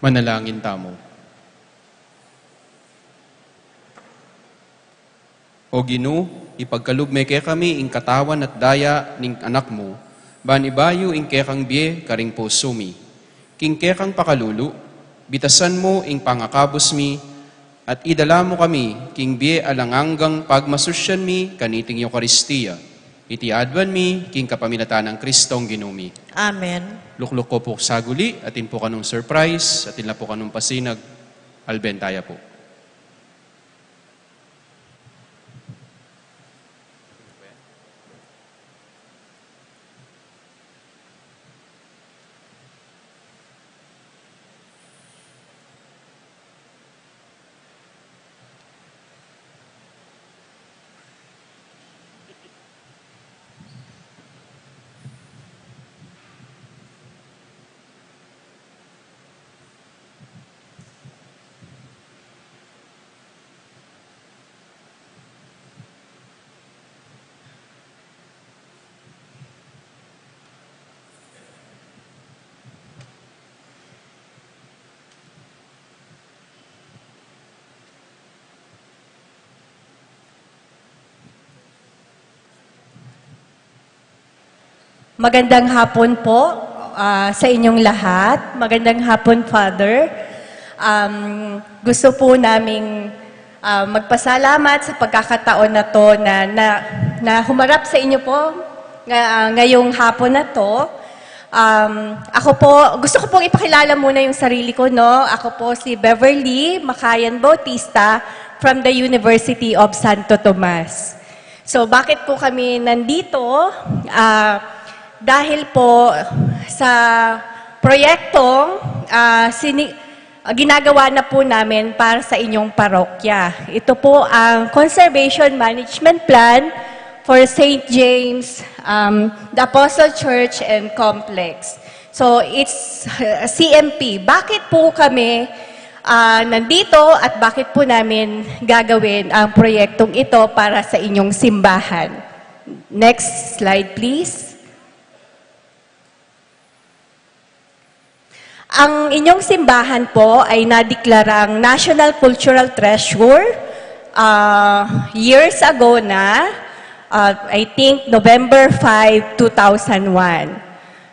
Manalangin tamu. O Ginu, ipagkalub me kekami ing katawan at daya ning Anak mu, ban ibayu ing kekang bie karing pusu mi. King kekang pakalulu, bitasan mu ing pangakabus mi, at idala mu kami king bie alang anggang pagmasusyan mi kaniting Eukaristia. Iti aduan mi king kapamilatan nang Kristong Ginu mi. Amen. Lukluk ko pu saguli, atin pu kanung surprise, atin la pu kanung pasinag, alben taya pu. Magandang hapon po, ah, sa inyong lahat. Magandang hapon, Father. Um, gusto po naming, ah, magpasalamat sa pagkakataon na 'to na, na, na humarap sa inyo po nga, ah, ngayong hapon na 'to. Um, ako po, gusto ko pong ipakilala muna yung sarili ko, no? Ako po si Beverly Makayan Bautista from the University of Santo Tomas. So, bakit po kami nandito? Ah, dahil po sa proyektong, ah, sini-, ah, ginagawa na po namin para sa inyong parokya. Ito po ang Conservation Management Plan for Saint James, um, the Apostle Church and Complex. So, it's, uh, C M P. Bakit po kami, ah, nandito at bakit po namin gagawin ang proyektong ito para sa inyong simbahan? Next slide, please. Ang inyong simbahan po ay nadeklarang National Cultural Treasure, ah, years ago na, ah, I think November five, two thousand one.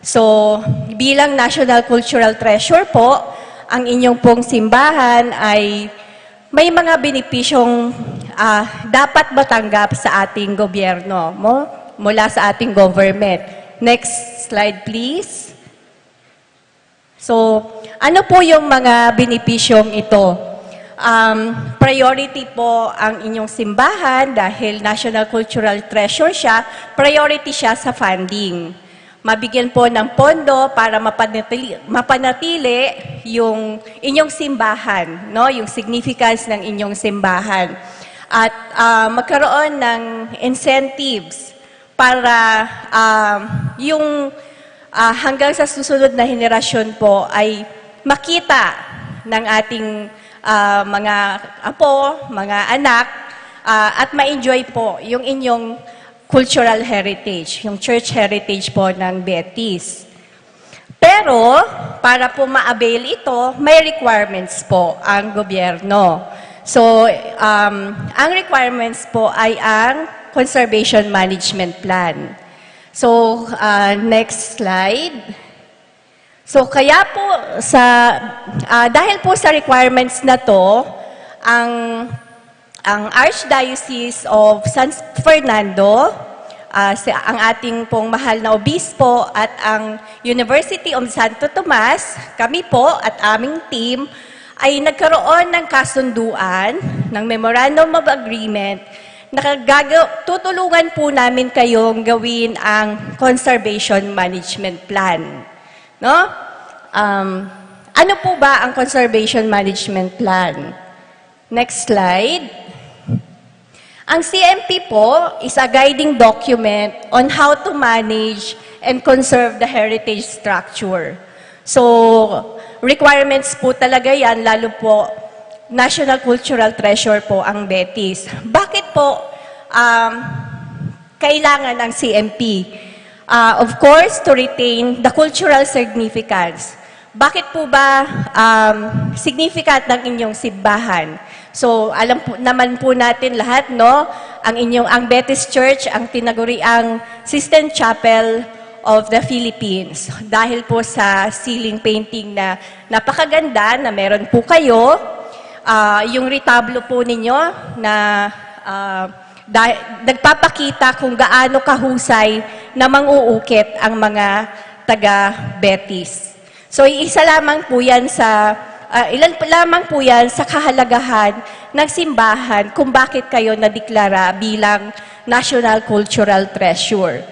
So, bilang National Cultural Treasure po, ang inyong pong simbahan ay may mga benepisyong, ah, dapat matanggap sa ating gobyerno, mo-, mula sa ating government. Next slide, please. So, ano po yung mga benepisyong ito? Um, priority po ang inyong simbahan dahil National Cultural Treasure siya, priority siya sa funding. Mabigyan po ng pondo para mapanatili, mapanatili yung inyong simbahan, no? Yung significance ng inyong simbahan. At, ah, magkaroon ng incentives para, ah, yung, ah, hanggang sa susunod na henerasyon po ay makita ng ating, ah, mga apo, mga anak, ah, at ma-enjoy po yung inyong cultural heritage, yung church heritage po ng Betis. Pero, para po ma-avail ito, may requirements po ang gobyerno. So, um, ang requirements po ay ang Conservation Management Plan. So, uh, next slide. So, kaya po sa, ah, dahil po sa requirements na 'to, ang, ang Archdiocese of San Fernando, ah, si, ang ating pong mahal na obispo at ang University of Santo Tomas, kami po at aming team ay nagkaroon ng kasunduan, ng Memorandum of Agreement, na gagaw-, tutulungan po namin kayong gawin ang Conservation Management Plan. No? Um, ano po ba ang Conservation Management Plan? Next slide. Ang C M P po is a guiding document on how to manage and conserve the heritage structure. So, requirements po talaga yan, lalo po National Cultural Treasure po ang Betis. Bakit po, um, kailangan ang C M P? Ah, of course, to retain the cultural significance. Bakit po ba, um, significant ng inyong simbahan? So, alam po, naman po natin lahat, no? Ang inyong, ang Betis Church, ang tinaguriang Sistine Chapel of the Philippines. Dahil po sa ceiling painting na napakaganda na meron po kayo, ah, yung retablo po ninyo na, ah, da-, nagpapakita kung gaano kahusay na manguukit ang mga taga Betis. So, isa lamang po yan sa, ah, ilan po lamang po yan sa kahalagahan ng simbahan kung bakit kayo nadeklara bilang National Cultural Treasure.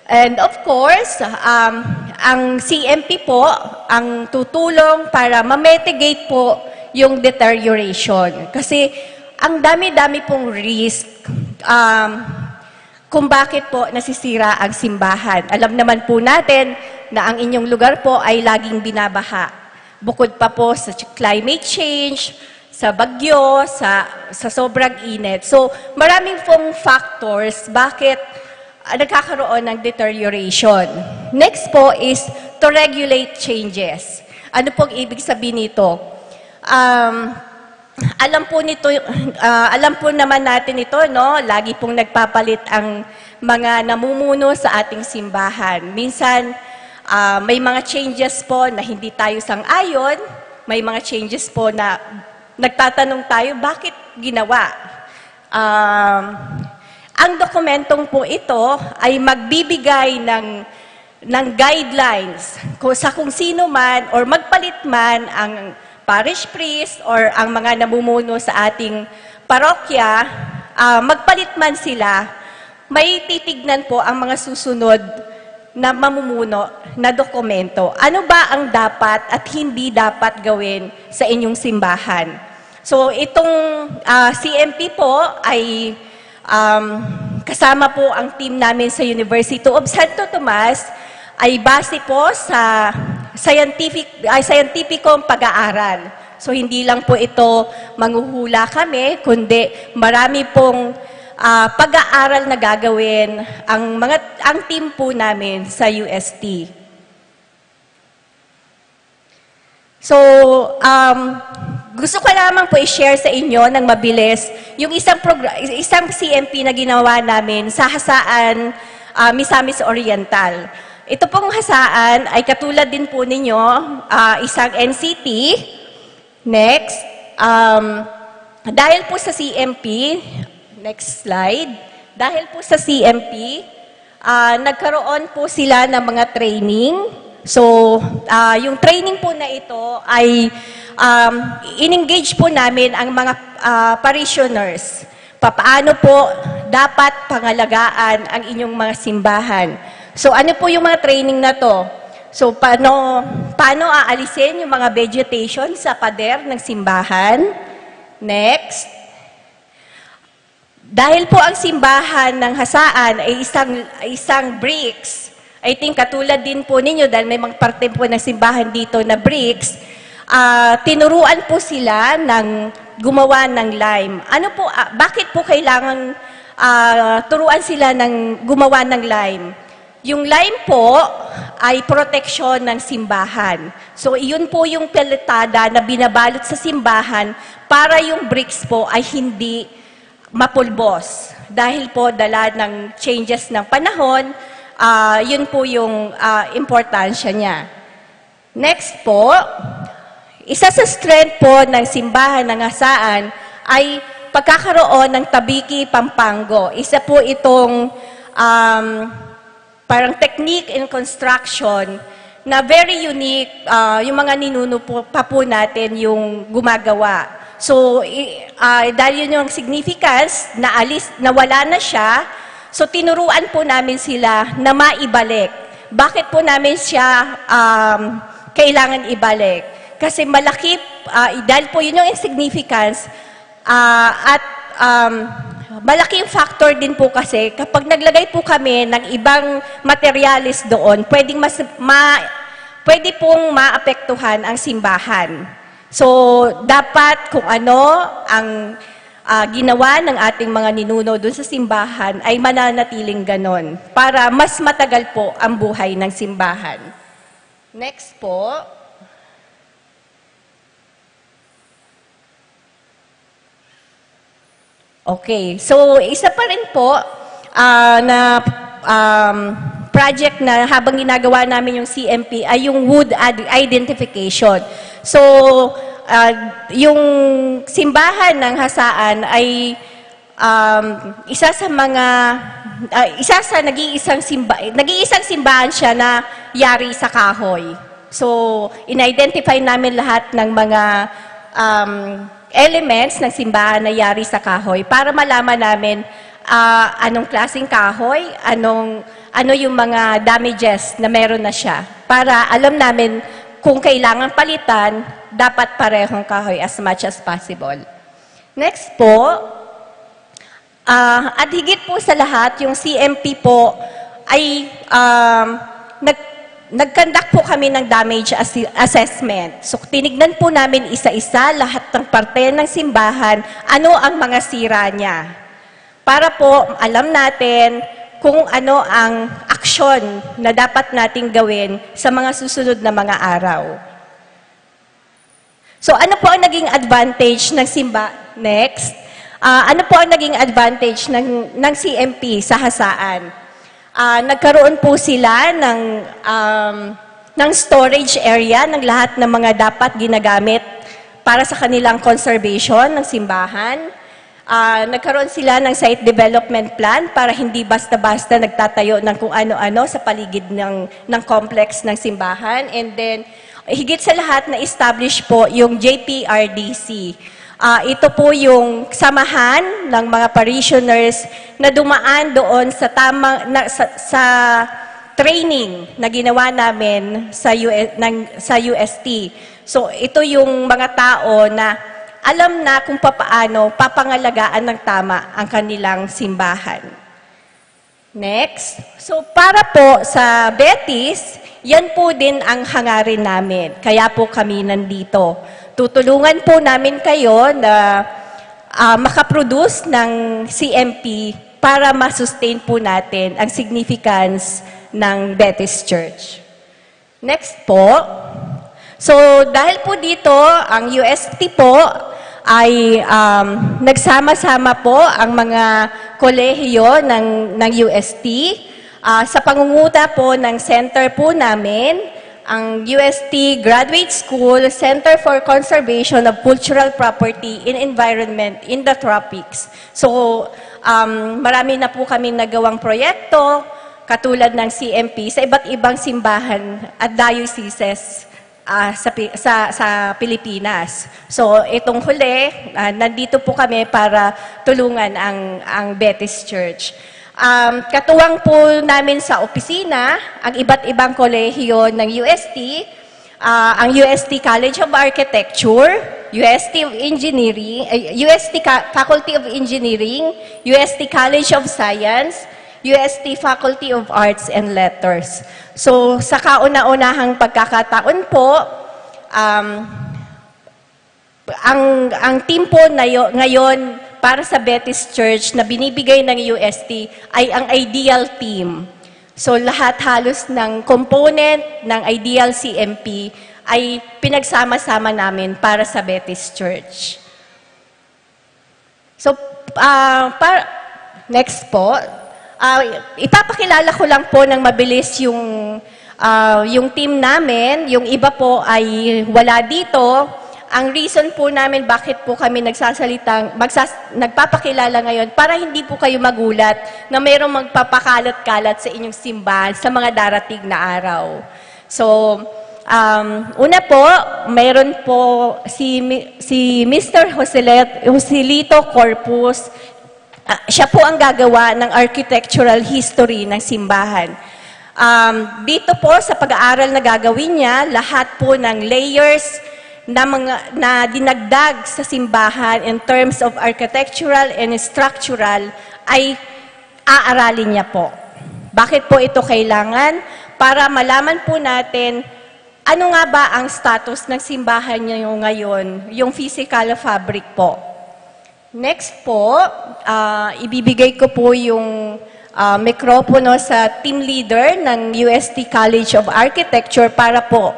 And of course, um, ang C M P po ang tutulong para ma-mitigate po yung deterioration. Kasi ang dami-dami pong risk, um, kung bakit po nasisira ang simbahan. Alam naman po natin na ang inyong lugar po ay laging binabaha. Bukod pa po sa ch-, climate change, sa bagyo, sa, sa sobrang init. So, maraming pong factors bakit, ah, nagkakaroon ng deterioration. Next po is to regulate changes. Ano pong ibig sabihin nito? Um, alam po nito, ah, alam po naman natin ito, no? Lagi pong nagpapalit ang mga namumuno sa ating simbahan. Minsan, ah, may mga changes po na hindi tayo sang-ayon, may mga changes po na nagtatanong tayo, bakit ginawa? Um, ang dokumentong po ito ay magbibigay ng, ng guidelines kung, sa kung sino man or magpalit man ang parish priest or ang mga namumuno sa ating parokya, ah, magpalit man sila, may titignan po ang mga susunod na mamumuno na dokumento. Ano ba ang dapat at hindi dapat gawin sa inyong simbahan? So, itong, ah, C M P po ay, um, kasama po ang team namin sa University of Santo Tomas ay base po sa scientific, ay, scientificong pag-aaral. So, hindi lang po ito manghuhula kami, kundi marami pong, ah, pag-aaral na gagawin ang mga, ang team po namin sa U S T. So, um, gusto ko lamang po i-share sa inyo ng mabilis yung isang progr-, isang C M P na ginawa namin sa Hasaan, ah, Misamis Oriental. Ito pong Hasaan ay katulad din po ninyo, ah, isang N C T. Next, um, dahil po sa C M P, next slide. Dahil po sa C M P, ah, nagkaroon po sila ng mga training. So, ah, yung training po na ito ay, um, in-engage po namin ang mga, ah, parishioners. Papaano po dapat pangalagaan ang inyong mga simbahan? So, ano po yung mga training na to? So, paano, paano aalisin yung mga vegetation sa pader ng simbahan? Next. Dahil po ang simbahan ng Hasaan ay isang, isang bricks, I think katulad din po ninyo, dahil may mga parte po ng simbahan dito na bricks, ah, tinuruan po sila ng gumawa ng lime. Ano po, ah, bakit po kailangan, ah, turuan sila ng gumawa ng lime? Yung lime po ay proteksyon ng simbahan. So, iyon po yung peletada na binabalot sa simbahan para yung bricks po ay hindi mapulbos. Dahil po dala ng changes ng panahon, ah, yun po yung, ah, importansya niya. Next po, isa sa strength po ng simbahan ng Hasaan ay pagkakaroon ng Tabique Pampango. Isa po itong, um, parang technique in construction na very unique, ah, yung mga ninuno po, pa po natin yung gumagawa. So, i-, ah, dahil yun yung significance, naalis, nawala na siya, so tinuruan po namin sila na maibalik. Bakit po namin siya, um, kailangan ibalik? Kasi malaki, ah, dahil po yun yung significance, ah, at, um, malaking factor din po kasi kapag naglagay po kami ng ibang materyales doon, pwedeng mas, ma-, pwede pong maapektuhan ang simbahan. So, dapat kung ano ang, ah, ginawa ng ating mga ninuno dun sa simbahan ay mananatiling ganon para mas matagal po ang buhay ng simbahan. Next po. Okay. So, isa pa rin po ah, na um, project na habang ginagawa namin yung C M P ay yung wood ad- identification. So, ah, yung simbahan ng Hasaan ay um, isa sa mga ah, isa sa nag-iisang simba nag-iisang simbahan siya na yari sa kahoy. So, in-identify namin lahat ng mga um, elements ng simbahan na yari sa kahoy para malaman namin ah, anong klaseng kahoy, anong ano yung mga damages na meron na siya para alam namin kung kailangan palitan, dapat parehong kahoy as much as possible. Next po, ah, at higit po sa lahat, yung C M P po ay um, nag, nag-conduct po kami ng damage assi- assessment. So, tinignan po namin isa-isa lahat ng parte ng simbahan, ano ang mga sira niya. Para po alam natin kung ano ang aksyon na dapat nating gawin sa mga susunod na mga araw. So, ano po ang naging advantage ng simba? Next. Ah, ano po ang naging advantage ng, ng C M P sa Hasaan? Ah, nagkaroon po sila ng, um, ng storage area ng lahat ng mga dapat ginagamit para sa kanilang conservation ng simbahan. Ah, nagkaroon sila ng site development plan para hindi basta-basta nagtatayo ng kung ano-ano sa paligid ng, ng complex ng simbahan. And then, higit sa lahat, na-establish po yung J P R D C. Ah, ito po yung samahan ng mga parishioners na dumaan doon sa tamang na, sa, sa training na ginawa namin sa U S, ng, sa U S T. So, ito yung mga tao na alam na kung papaano papangalagaan ng tama ang kanilang simbahan. Next. So, para po sa Betis, yan po din ang hangarin namin. Kaya po kami nandito. Tutulungan po namin kayo na ah, makaproduce ng C M P para ma-sustain po natin ang significance ng Betis Church. Next po. So, dahil po dito, ang U S T po ay um, nagsama-sama po ang mga kolehiyo ng, ng U S T ah, sa pangunguna po ng center po namin, ang U S T Graduate School Center for Conservation of Cultural Property in Environment in the Tropics. So, um, marami na po kaming nagawang proyekto, katulad ng C M P, sa iba't ibang simbahan at dioceses ah, sa, Pi- sa, sa Pilipinas. So, itong huli, ah, nandito po kami para tulungan ang, ang Betis Church. Um, katuwang po namin sa opisina ang iba't ibang kolehiyo ng U S T, ah, ang U S T College of Architecture, U S T of Engineering, eh, U S T Ka- Faculty of Engineering, U S T College of Science, U S T Faculty of Arts and Letters. So, sa kauna-unahang pagkakataon po, um, ang, ang team po na yo- ngayon para sa Betis Church na binibigay ng U S T ay ang Ideal Team. So, lahat halos ng component ng Ideal C M P ay pinagsama-sama namin para sa Betis Church. So, ah, par- next po. Ah, ipapakilala ko lang po ng mabilis yung, ah, yung team namin. Yung iba po ay wala dito. Ang reason po namin bakit po kami nagsasalitang, magsas- nagpapakilala ngayon para hindi po kayo magulat na mayroong magpapakalat-kalat sa inyong simbahan sa mga darating na araw. So, um, una po, mayroon po si, Mi- si Mister Josele- Joselito Corpus. Ah, siya po ang gagawa ng architectural history ng simbahan. Um, dito po sa pag-aaral na gagawin niya, lahat po ng layers na, mga, na dinagdag sa simbahan in terms of architectural and structural ay aaralin niya po. Bakit po ito kailangan? Para malaman po natin ano nga ba ang status ng simbahan niyo ngayon, yung physical fabric po. Next po, ah, ibibigay ko po yung ah, mikropono sa team leader ng U S T College of Architecture para po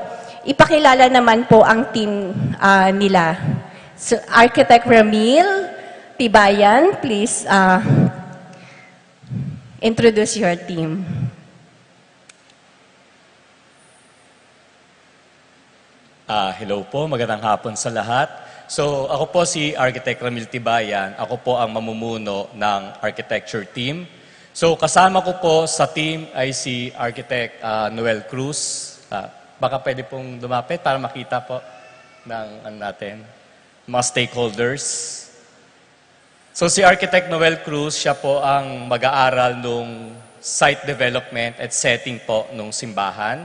ipakilala naman po ang team ah, nila. So, Architect Ramil, Tibayan, please, uh, introduce your team. Ah, hello po, magandang hapon sa lahat. So, ako po si Architect Ramil Tibayan. Ako po ang mamumuno ng architecture team. So, kasama ko po sa team ay si Architect, ah, Noel Cruz. Ah, baka pwede pong lumapit para makita po ng, ano natin, mga stakeholders. So, si Architect Noel Cruz, siya po ang mag-aaral nung site development at setting po nung simbahan.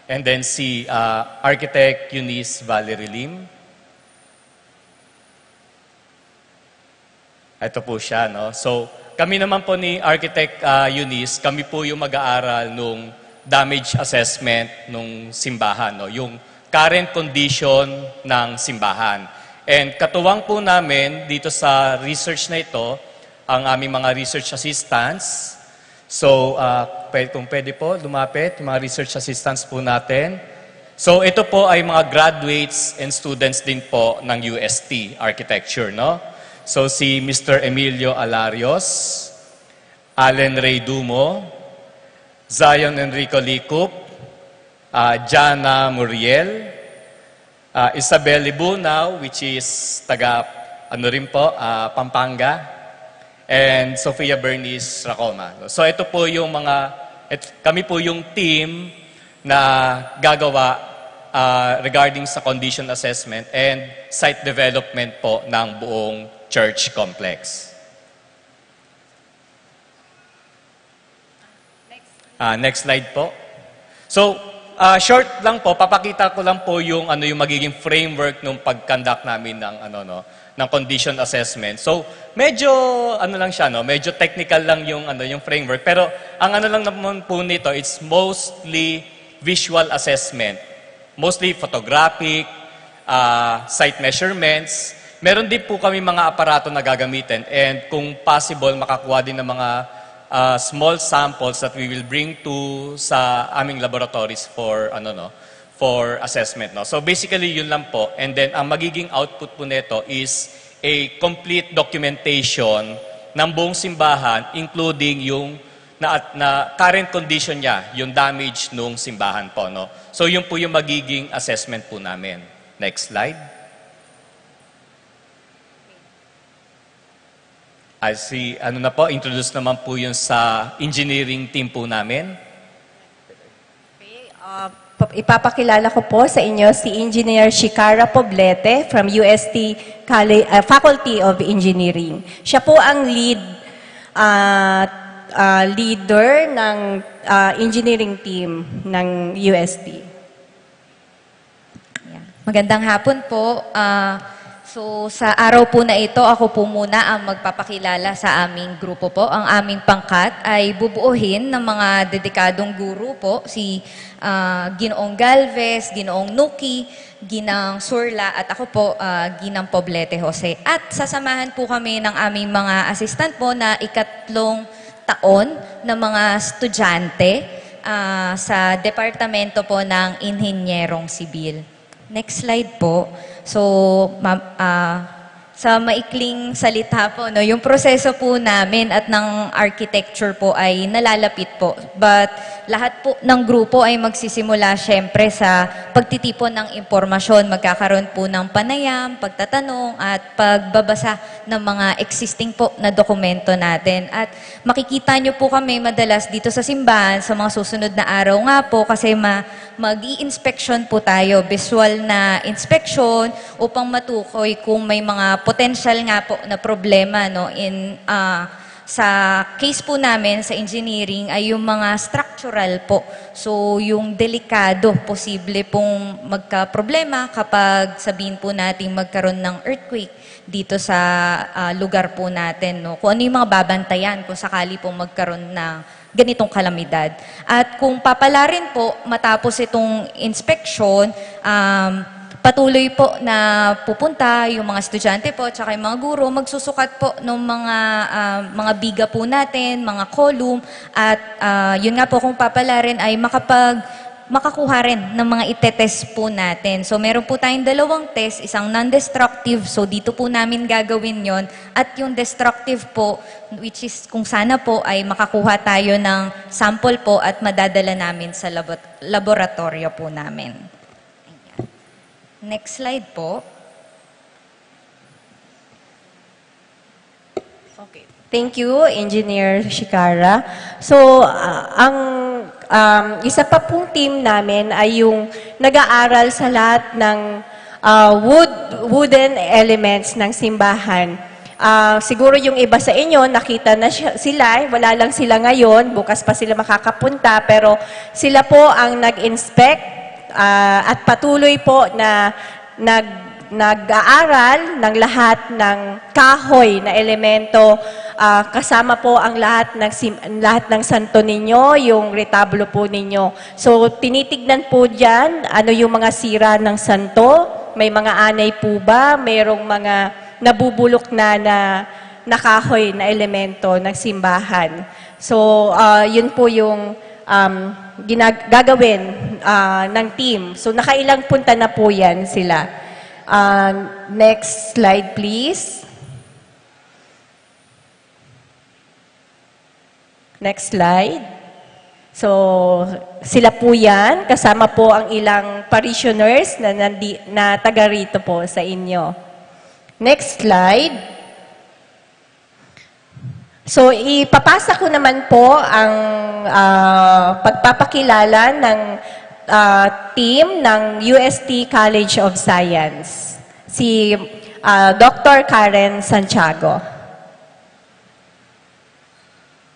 And then si, ah, Architect Eunice Valerie Lim. Ito po siya, no? So, kami naman po ni Architect, ah, Eunice, kami po yung mag-aaral nung damage assessment nung simbahan, no? Yung current condition ng simbahan. And katuwang po namin dito sa research na ito, ang aming mga research assistants. So, ah, pwede, kung pwede po, lumapit yung mga research assistants po natin. So, ito po ay mga graduates and students din po ng U S T Architecture, no? So, si Mister Emilio Alarios, Allen Ray Dumo, Zion Enrico Licup, ah, Jana Muriel, ah, Isabel Libunao, which is taga, ano rin po, ah, Pampanga, and Sofia Bernice Racoma. So, ito po yung mga, et-, kami po yung team na gagawa, ah, regarding sa condition assessment and site development po ng buong church complex. Ah, next slide po. So, ah, short lang po, papakita ko lang po yung, ano, yung magiging framework ng pag-conduct namin ng, ano, no, ng condition assessment. So, medyo, ano lang siya, no, medyo technical lang yung, ano, yung framework. Pero ang, ano lang naman po nito, it's mostly visual assessment. Mostly photographic, ah, site measurements. Meron din po kami mga aparato na gagamitin, and kung possible, makakuha din ng mga, ah, small samples that we will bring to sa aming laboratories for, ano, no, for assessment, no. So, basically, yun lang po. And then, ang magiging output po nito is a complete documentation ng buong simbahan, including yung na, na current condition niya, yung damage nung simbahan po, no. So, yun po yung magiging assessment po namin. Next slide. Ay, si, ano na po, introduce naman po yun sa engineering team po namin. Okay, uh, pa-, ipapakilala ko po sa inyo si Engineer Shikara Poblete from U S T College, uh, Faculty of Engineering. Siya po ang lead, uh, uh, leader ng, uh, engineering team ng U S T. Yan. Magandang hapon po. Ah, so, sa araw po na ito, ako po muna ang magpapakilala sa aming grupo po. Ang aming pangkat ay bubuuhin ng mga dedikadong guru po, si, ah, Ginoong Galvez, Ginoong Nuki, Ginang Surla, at ako po, ah, Ginang Poblete Jose. At sasamahan po kami ng aming mga assistant po na ikatlong taon na mga estudyante, ah, sa departamento po ng Inhinyerong Sibil. Next slide po. So, ma-, ah, sa maikling salita po, no, yung proseso po namin at ng architecture po ay nalalapit po. But lahat po ng grupo ay magsisimula siyempre sa pagtitipon ng impormasyon. Magkakaroon po ng panayam, pagtatanong, at pagbabasa ng mga existing po na dokumento natin. At makikita nyo po kami madalas dito sa simbahan sa mga susunod na araw nga po kasi ma-, mag-i-inspeksyon po tayo, visual na inspeksyon upang matukoy kung may mga potensyal nga po na problema, no, in, ah, sa case po namin sa engineering ay yung mga structural po. So, yung delikado, posible pong magkaproblema kapag sabihin po natin magkaroon ng earthquake dito sa, ah, lugar po natin, no? Kung ano yung mga babantayan kung sakali pong magkaroon ng ganitong kalamidad. At kung papalarin po, matapos itong inspeksyon, um, patuloy po na pupunta yung mga estudyante po, tsaka yung mga guro, magsusukat po ng mga, ah, mga biga po natin, mga column, at, ah, yun nga po, kung papalarin ay makapag makakuha rin ng mga itetest po natin. So, meron po tayong dalawang test, isang non-destructive, so dito po namin gagawin yon, at yung destructive po, which is kung sana po ay makakuha tayo ng sample po at madadala namin sa labot- laboratorio po namin. Next slide po. Okay. Thank you, Engineer Shikara. So, ah, ang um, isa pa pong team namin ay yung nag-aaral sa lahat ng ah, wood, wooden elements ng simbahan. Ah, siguro yung iba sa inyo, nakita na siya- sila, wala lang sila ngayon, bukas pa sila makakapunta, pero sila po ang nag-inspect ah, at patuloy po na nag nag-aaral ng lahat ng kahoy na elemento, ah, kasama po ang lahat ng sim- lahat ng santo ninyo, yung retablo po ninyo. So, tinitignan po diyan ano yung mga sira ng santo, may mga anay po ba, mayroong mga nabubulok na na, na kahoy na elemento ng simbahan. So, ah, yun po yung um, ginag- gagawin ah, ng team. So, nakailang punta na po yan sila. Ah, next slide, please. Next slide. So, sila po yan, kasama po ang ilang parishioners na, nandi- na taga rito po sa inyo. Next slide. So, ipapasa ko naman po ang ah, pagpapakilala ng ah, team ng U S T College of Science, si ah, Doctor Karen Santiago.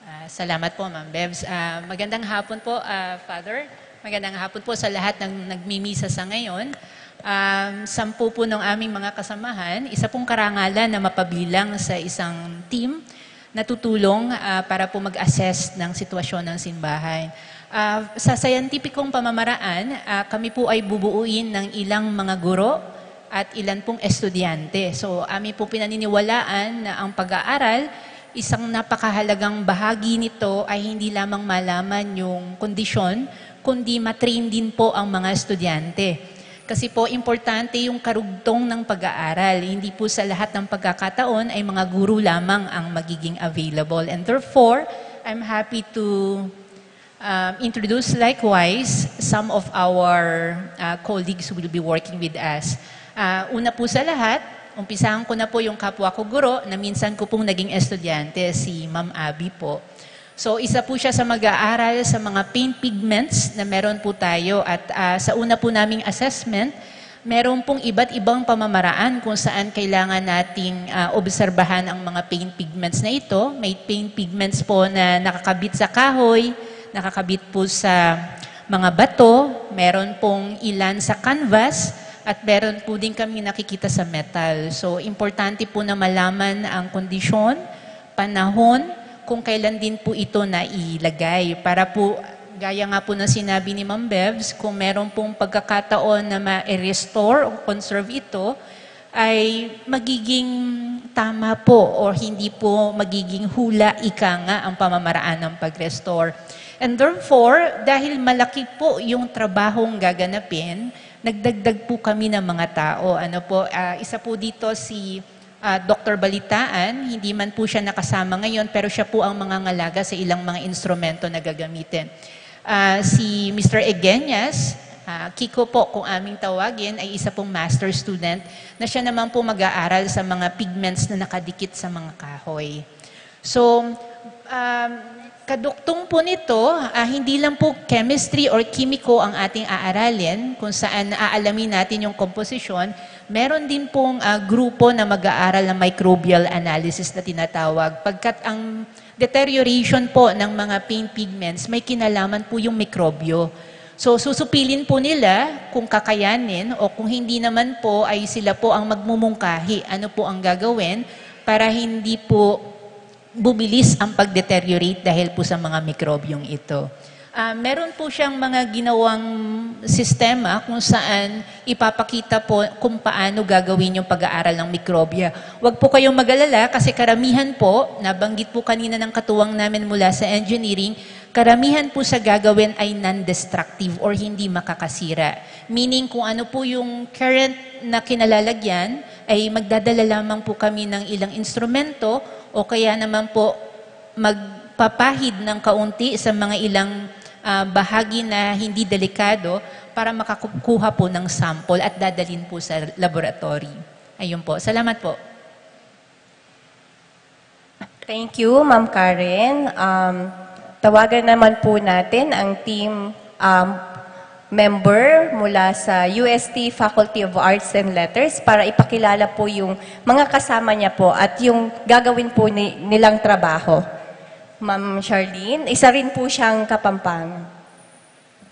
Ah, salamat po, Ma'am Bevs. Ah, magandang hapon po, ah, Father. Magandang hapon po sa lahat ng nagmimisa sa ngayon. Um, sampu po ng aming mga kasamahan, isa pong karangalan na mapabilang sa isang team na tutulong ah, para po mag-assess ng sitwasyon ng simbahan. Ah, sa scientificong pamamaraan, ah, kami po ay bubuuin ng ilang mga guro at ilan pong estudyante. So, amin po pinaniniwalaan na ang pag-aaral, isang napakahalagang bahagi nito ay hindi lamang malaman yung kondisyon, kundi matrain din po ang mga estudyante. Kasi po, importante yung karugtong ng pag-aaral. Hindi po sa lahat ng pagkakataon ay mga guro lamang ang magiging available. And therefore, I'm happy to um, introduce likewise some of our uh, colleagues who will be working with us. Uh, una po sa lahat, umpisahan ko na po yung kapwa ko guro na minsan ko pong naging estudyante, si Ma'am Abby po. So, isa po siya sa mag-aaral sa mga paint pigments na meron po tayo. At ah, sa una po naming assessment, meron pong iba't ibang pamamaraan kung saan kailangan nating ah, obserbahan ang mga paint pigments na ito. May paint pigments po na nakakabit sa kahoy, nakakabit po sa mga bato, meron pong ilan sa canvas, at meron po din kami nakikita sa metal. So, importante po na malaman ang kondisyon, panahon, kung kailan din po ito nailagay. Para po, gaya nga po ng sinabi ni Ma'am Bevs, kung meron pong pagkakataon na ma-restore o conserve ito, ay magiging tama po o hindi po magiging hula, ika nga, ang pamamaraan ng pag-restore. And therefore, dahil malaki po yung trabahong gaganapin, nagdagdag po kami ng mga tao. Ano po, ah, isa po dito si ah, Doktor Balitaan, hindi man po siya nakasama ngayon, pero siya po ang mangangalaga sa ilang mga instrumento na gagamitin. Ah, si Mister Egeñas, ah, Kiko po kung aming tawagin, ay isa pong master student na siya naman po mag-aaral sa mga pigments na nakadikit sa mga kahoy. So, um, kaduktong po nito, ah, hindi lang po chemistry or kimiko ang ating aaralin, kung saan aalamin natin yung komposisyon, meron din pong ah, grupo na mag-aaral ng microbial analysis na tinatawag. Pagkat ang deterioration po ng mga paint pigments, may kinalaman po yung mikrobyo. So, susupilin po nila kung kakayanin o kung hindi naman po ay sila po ang magmumungkahi. Ano po ang gagawin para hindi po bumilis ang pag-deteriorate dahil po sa mga mikrobyong ito. Ah, meron po siyang mga ginawang sistema kung saan ipapakita po kung paano gagawin yung pag-aaral ng mikrobya. Huwag po kayong mag-alala kasi karamihan po, nabanggit po kanina ng katuwang namin mula sa engineering, karamihan po sa gagawin ay non-destructive or hindi makakasira. Meaning kung ano po yung current na kinalalagyan ay magdadala lamang po kami ng ilang instrumento o kaya naman po magpapahid ng kaunti sa mga ilang, ah, bahagi na hindi delikado para makakuha po ng sample at dadalhin po sa laboratory. Ayun po. Salamat po. Thank you, Ma'am Karen. Um, tawagan naman po natin ang team, um, member mula sa U S T Faculty of Arts and Letters para ipakilala po yung mga kasama niya po at yung gagawin po ni-, nilang trabaho. Ma'am Charlene, isa rin po siyang Kapampangan.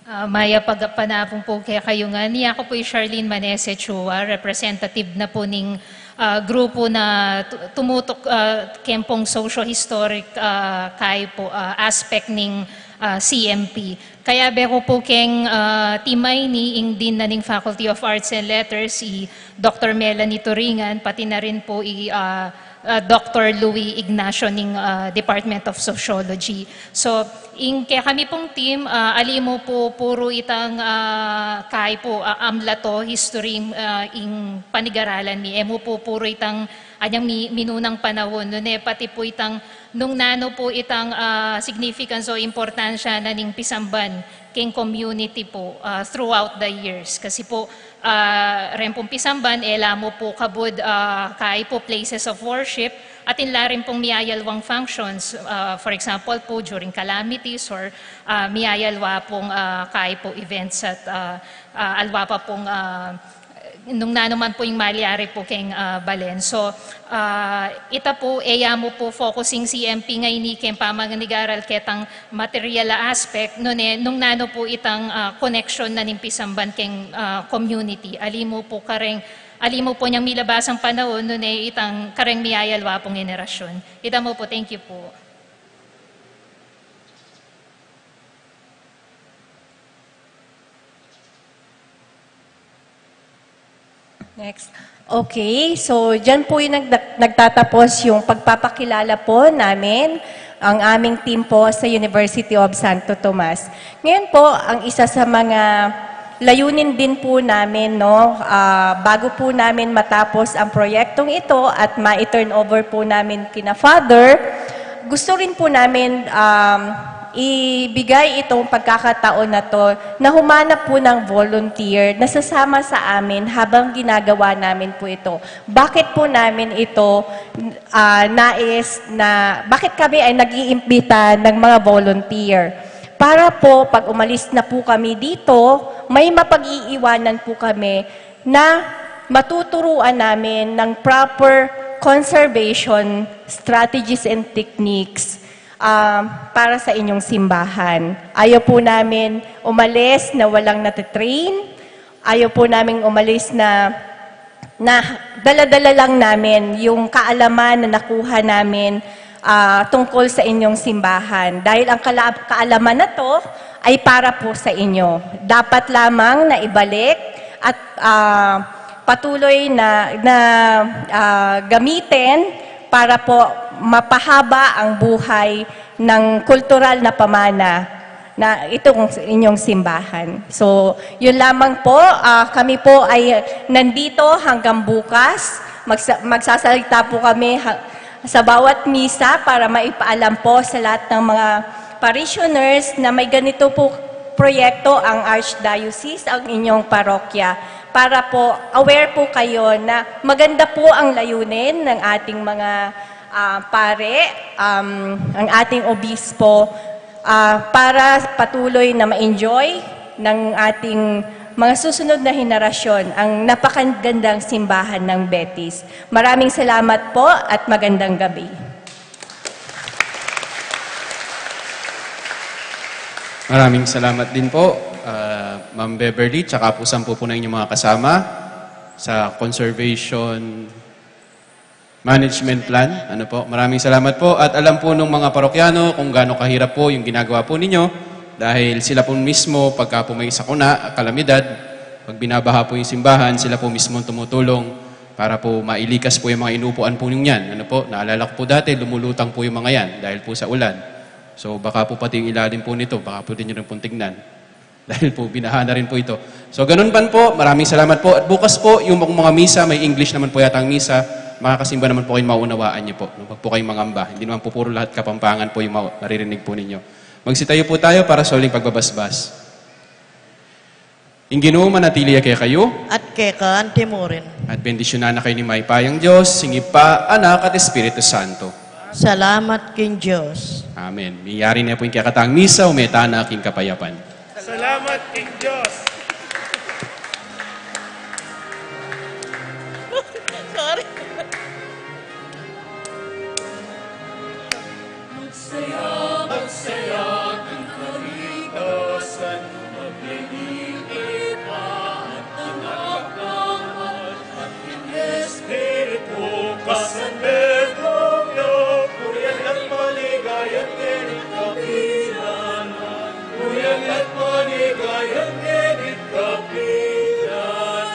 Ah, mayap a panapun po kekayu ngan. Aku po i Charlene Manese Chua, representative na po ning, ah, grupo na tu-, tumutuk, ah, keng pong socio-historic, ah, kayi po, ah, aspect ning, ah, C M P. Kayabe ku po keng, ah, team a ini ing Dean na ning Faculty of Arts and Letters, i Doktor Melanie Turingan, pati na rin po i, ah, ah, Doktor Louis Ignacio ning, ah, Department of Sociology. So, ing kekami pong team, ah, ali mu po puru itang, ah, kayi po, ah, amlato, history, ah, ing panigaralan mi. E mu po puru itang anyang mi-, minunang panaun, nune pati po itang nung nanu po itang, ah, significance o importansya na ning pisamban keng community po, ah, throughout the years. Kasi po, ah, reng pong pisamban, e la mu po kabud, ah, kayi po places of worship, atin la rin pong miyayalwang functions, ah, for example po, during calamities or, ah, miyayalwa pong, ah, kayi po events at, ah, ah, alwa pa pong, ah, nung nanu man po ing malyari po keng, ah, balen. So, ah, ita po, e ya mu po focusing C M P ngeni keng pamanganigaral ketang material a aspect, nune, nung nanu po itang, ah, connection na ning pisamban keng, ah, community. Ali mu po kareng, ali mu po nyang milabasang panaun, nune itang kareng miyayalwa pong henerasyon. Ita mu po, thank you po. Next. Okay, so diyan po yung nagda-, nagtatapos yung pagpapakilala po namin, ang aming team po sa University of Santo Tomas. Ngayon po, ang isa sa mga layunin din po namin, no, ah, bago po namin matapos ang proyektong ito at ma-turn over po namin kina Father, gusto rin po namin, um, ibigay itong pagkakataon na 'to na humanap po ng volunteer na sasama sa amin habang ginagawa namin po ito. Bakit po namin ito, ah, nais na, bakit kami ay nag-iimbita ng mga volunteer? Para po, pag umalis na po kami dito, may mapag-iiwanan po kami na matuturuan namin ng proper conservation strategies and techniques, ah, para sa inyong simbahan. Ayaw po namin umalis na walang natitrain. Ayaw po namin umalis na, na dala-dala lang namin yung kaalaman na nakuha namin, ah, tungkol sa inyong simbahan. Dahil ang kala-, kaalaman na 'to ay para po sa inyo. Dapat lamang na ibalik at, ah, patuloy na, na, ah, gamitin para po mapahaba ang buhay ng kultural na pamana na itong inyong simbahan. So, yun lamang po. Ah, kami po ay nandito hanggang bukas. Magsa-, magsasalita po kami ha-, sa bawat misa para maipaalam po sa lahat ng mga parishioners na may ganito po proyekto ang Archdiocese, ang inyong parokya, para po aware po kayo na maganda po ang layunin ng ating mga, ah, pare, um, ang ating obispo, ah, para patuloy na ma-enjoy ng ating mga susunod na henerasyon ang napakagandang simbahan ng Betis. Maraming salamat po at magandang gabi. Maraming salamat din po, ah, Ma'am Beverly, tsaka po sampu po na inyong mga kasama sa conservation management plan. Ano po? Maraming salamat po. At alam po nung mga parokyano kung gaano kahirap po yung ginagawa po ninyo. Dahil sila po mismo, pagka po may sakuna, kalamidad, pag binabaha po yung simbahan, sila po mismo ang tumutulong para po mailikas po yung mga inuupuan po ninyo yan. Ano po, naalala ko po dati, lumulutang po yung mga yan dahil po sa ulan. So baka po pati yung ilalim po nito, baka po din nyo rin pong tignan. Dahil po, binaha na rin po ito. So ganun man po, maraming salamat po. At bukas po, yung mga misa, may English naman po yata ang misa, makakasimba naman po kayo, maunawaan nyo po. Huwag po kayong mangamba. Hindi naman po puro lahat Kapampangan po yung ma- naririnig po ninyo. Magsitayo po tayo para sa huling pagbabasbas. Ing Ginu manatili ya kekayu. At keka antimurin. At bendisyunan na kayo ni mayupayang Diyos, sing Ibpa, Anak, at Espiritu Santo. Salamat king Diyos. Amen. Miyari na po ing kekatang misa, ume tana king kapayapan. Salamat king Diyos. Sorry. Magsaya, magsaya, kalikasan, maglilingkod ka, at ang Ama, at ang Espiritu, kasalubong na, purian at maligayang ngening kapilan, purian at maligayang ngening kapilan.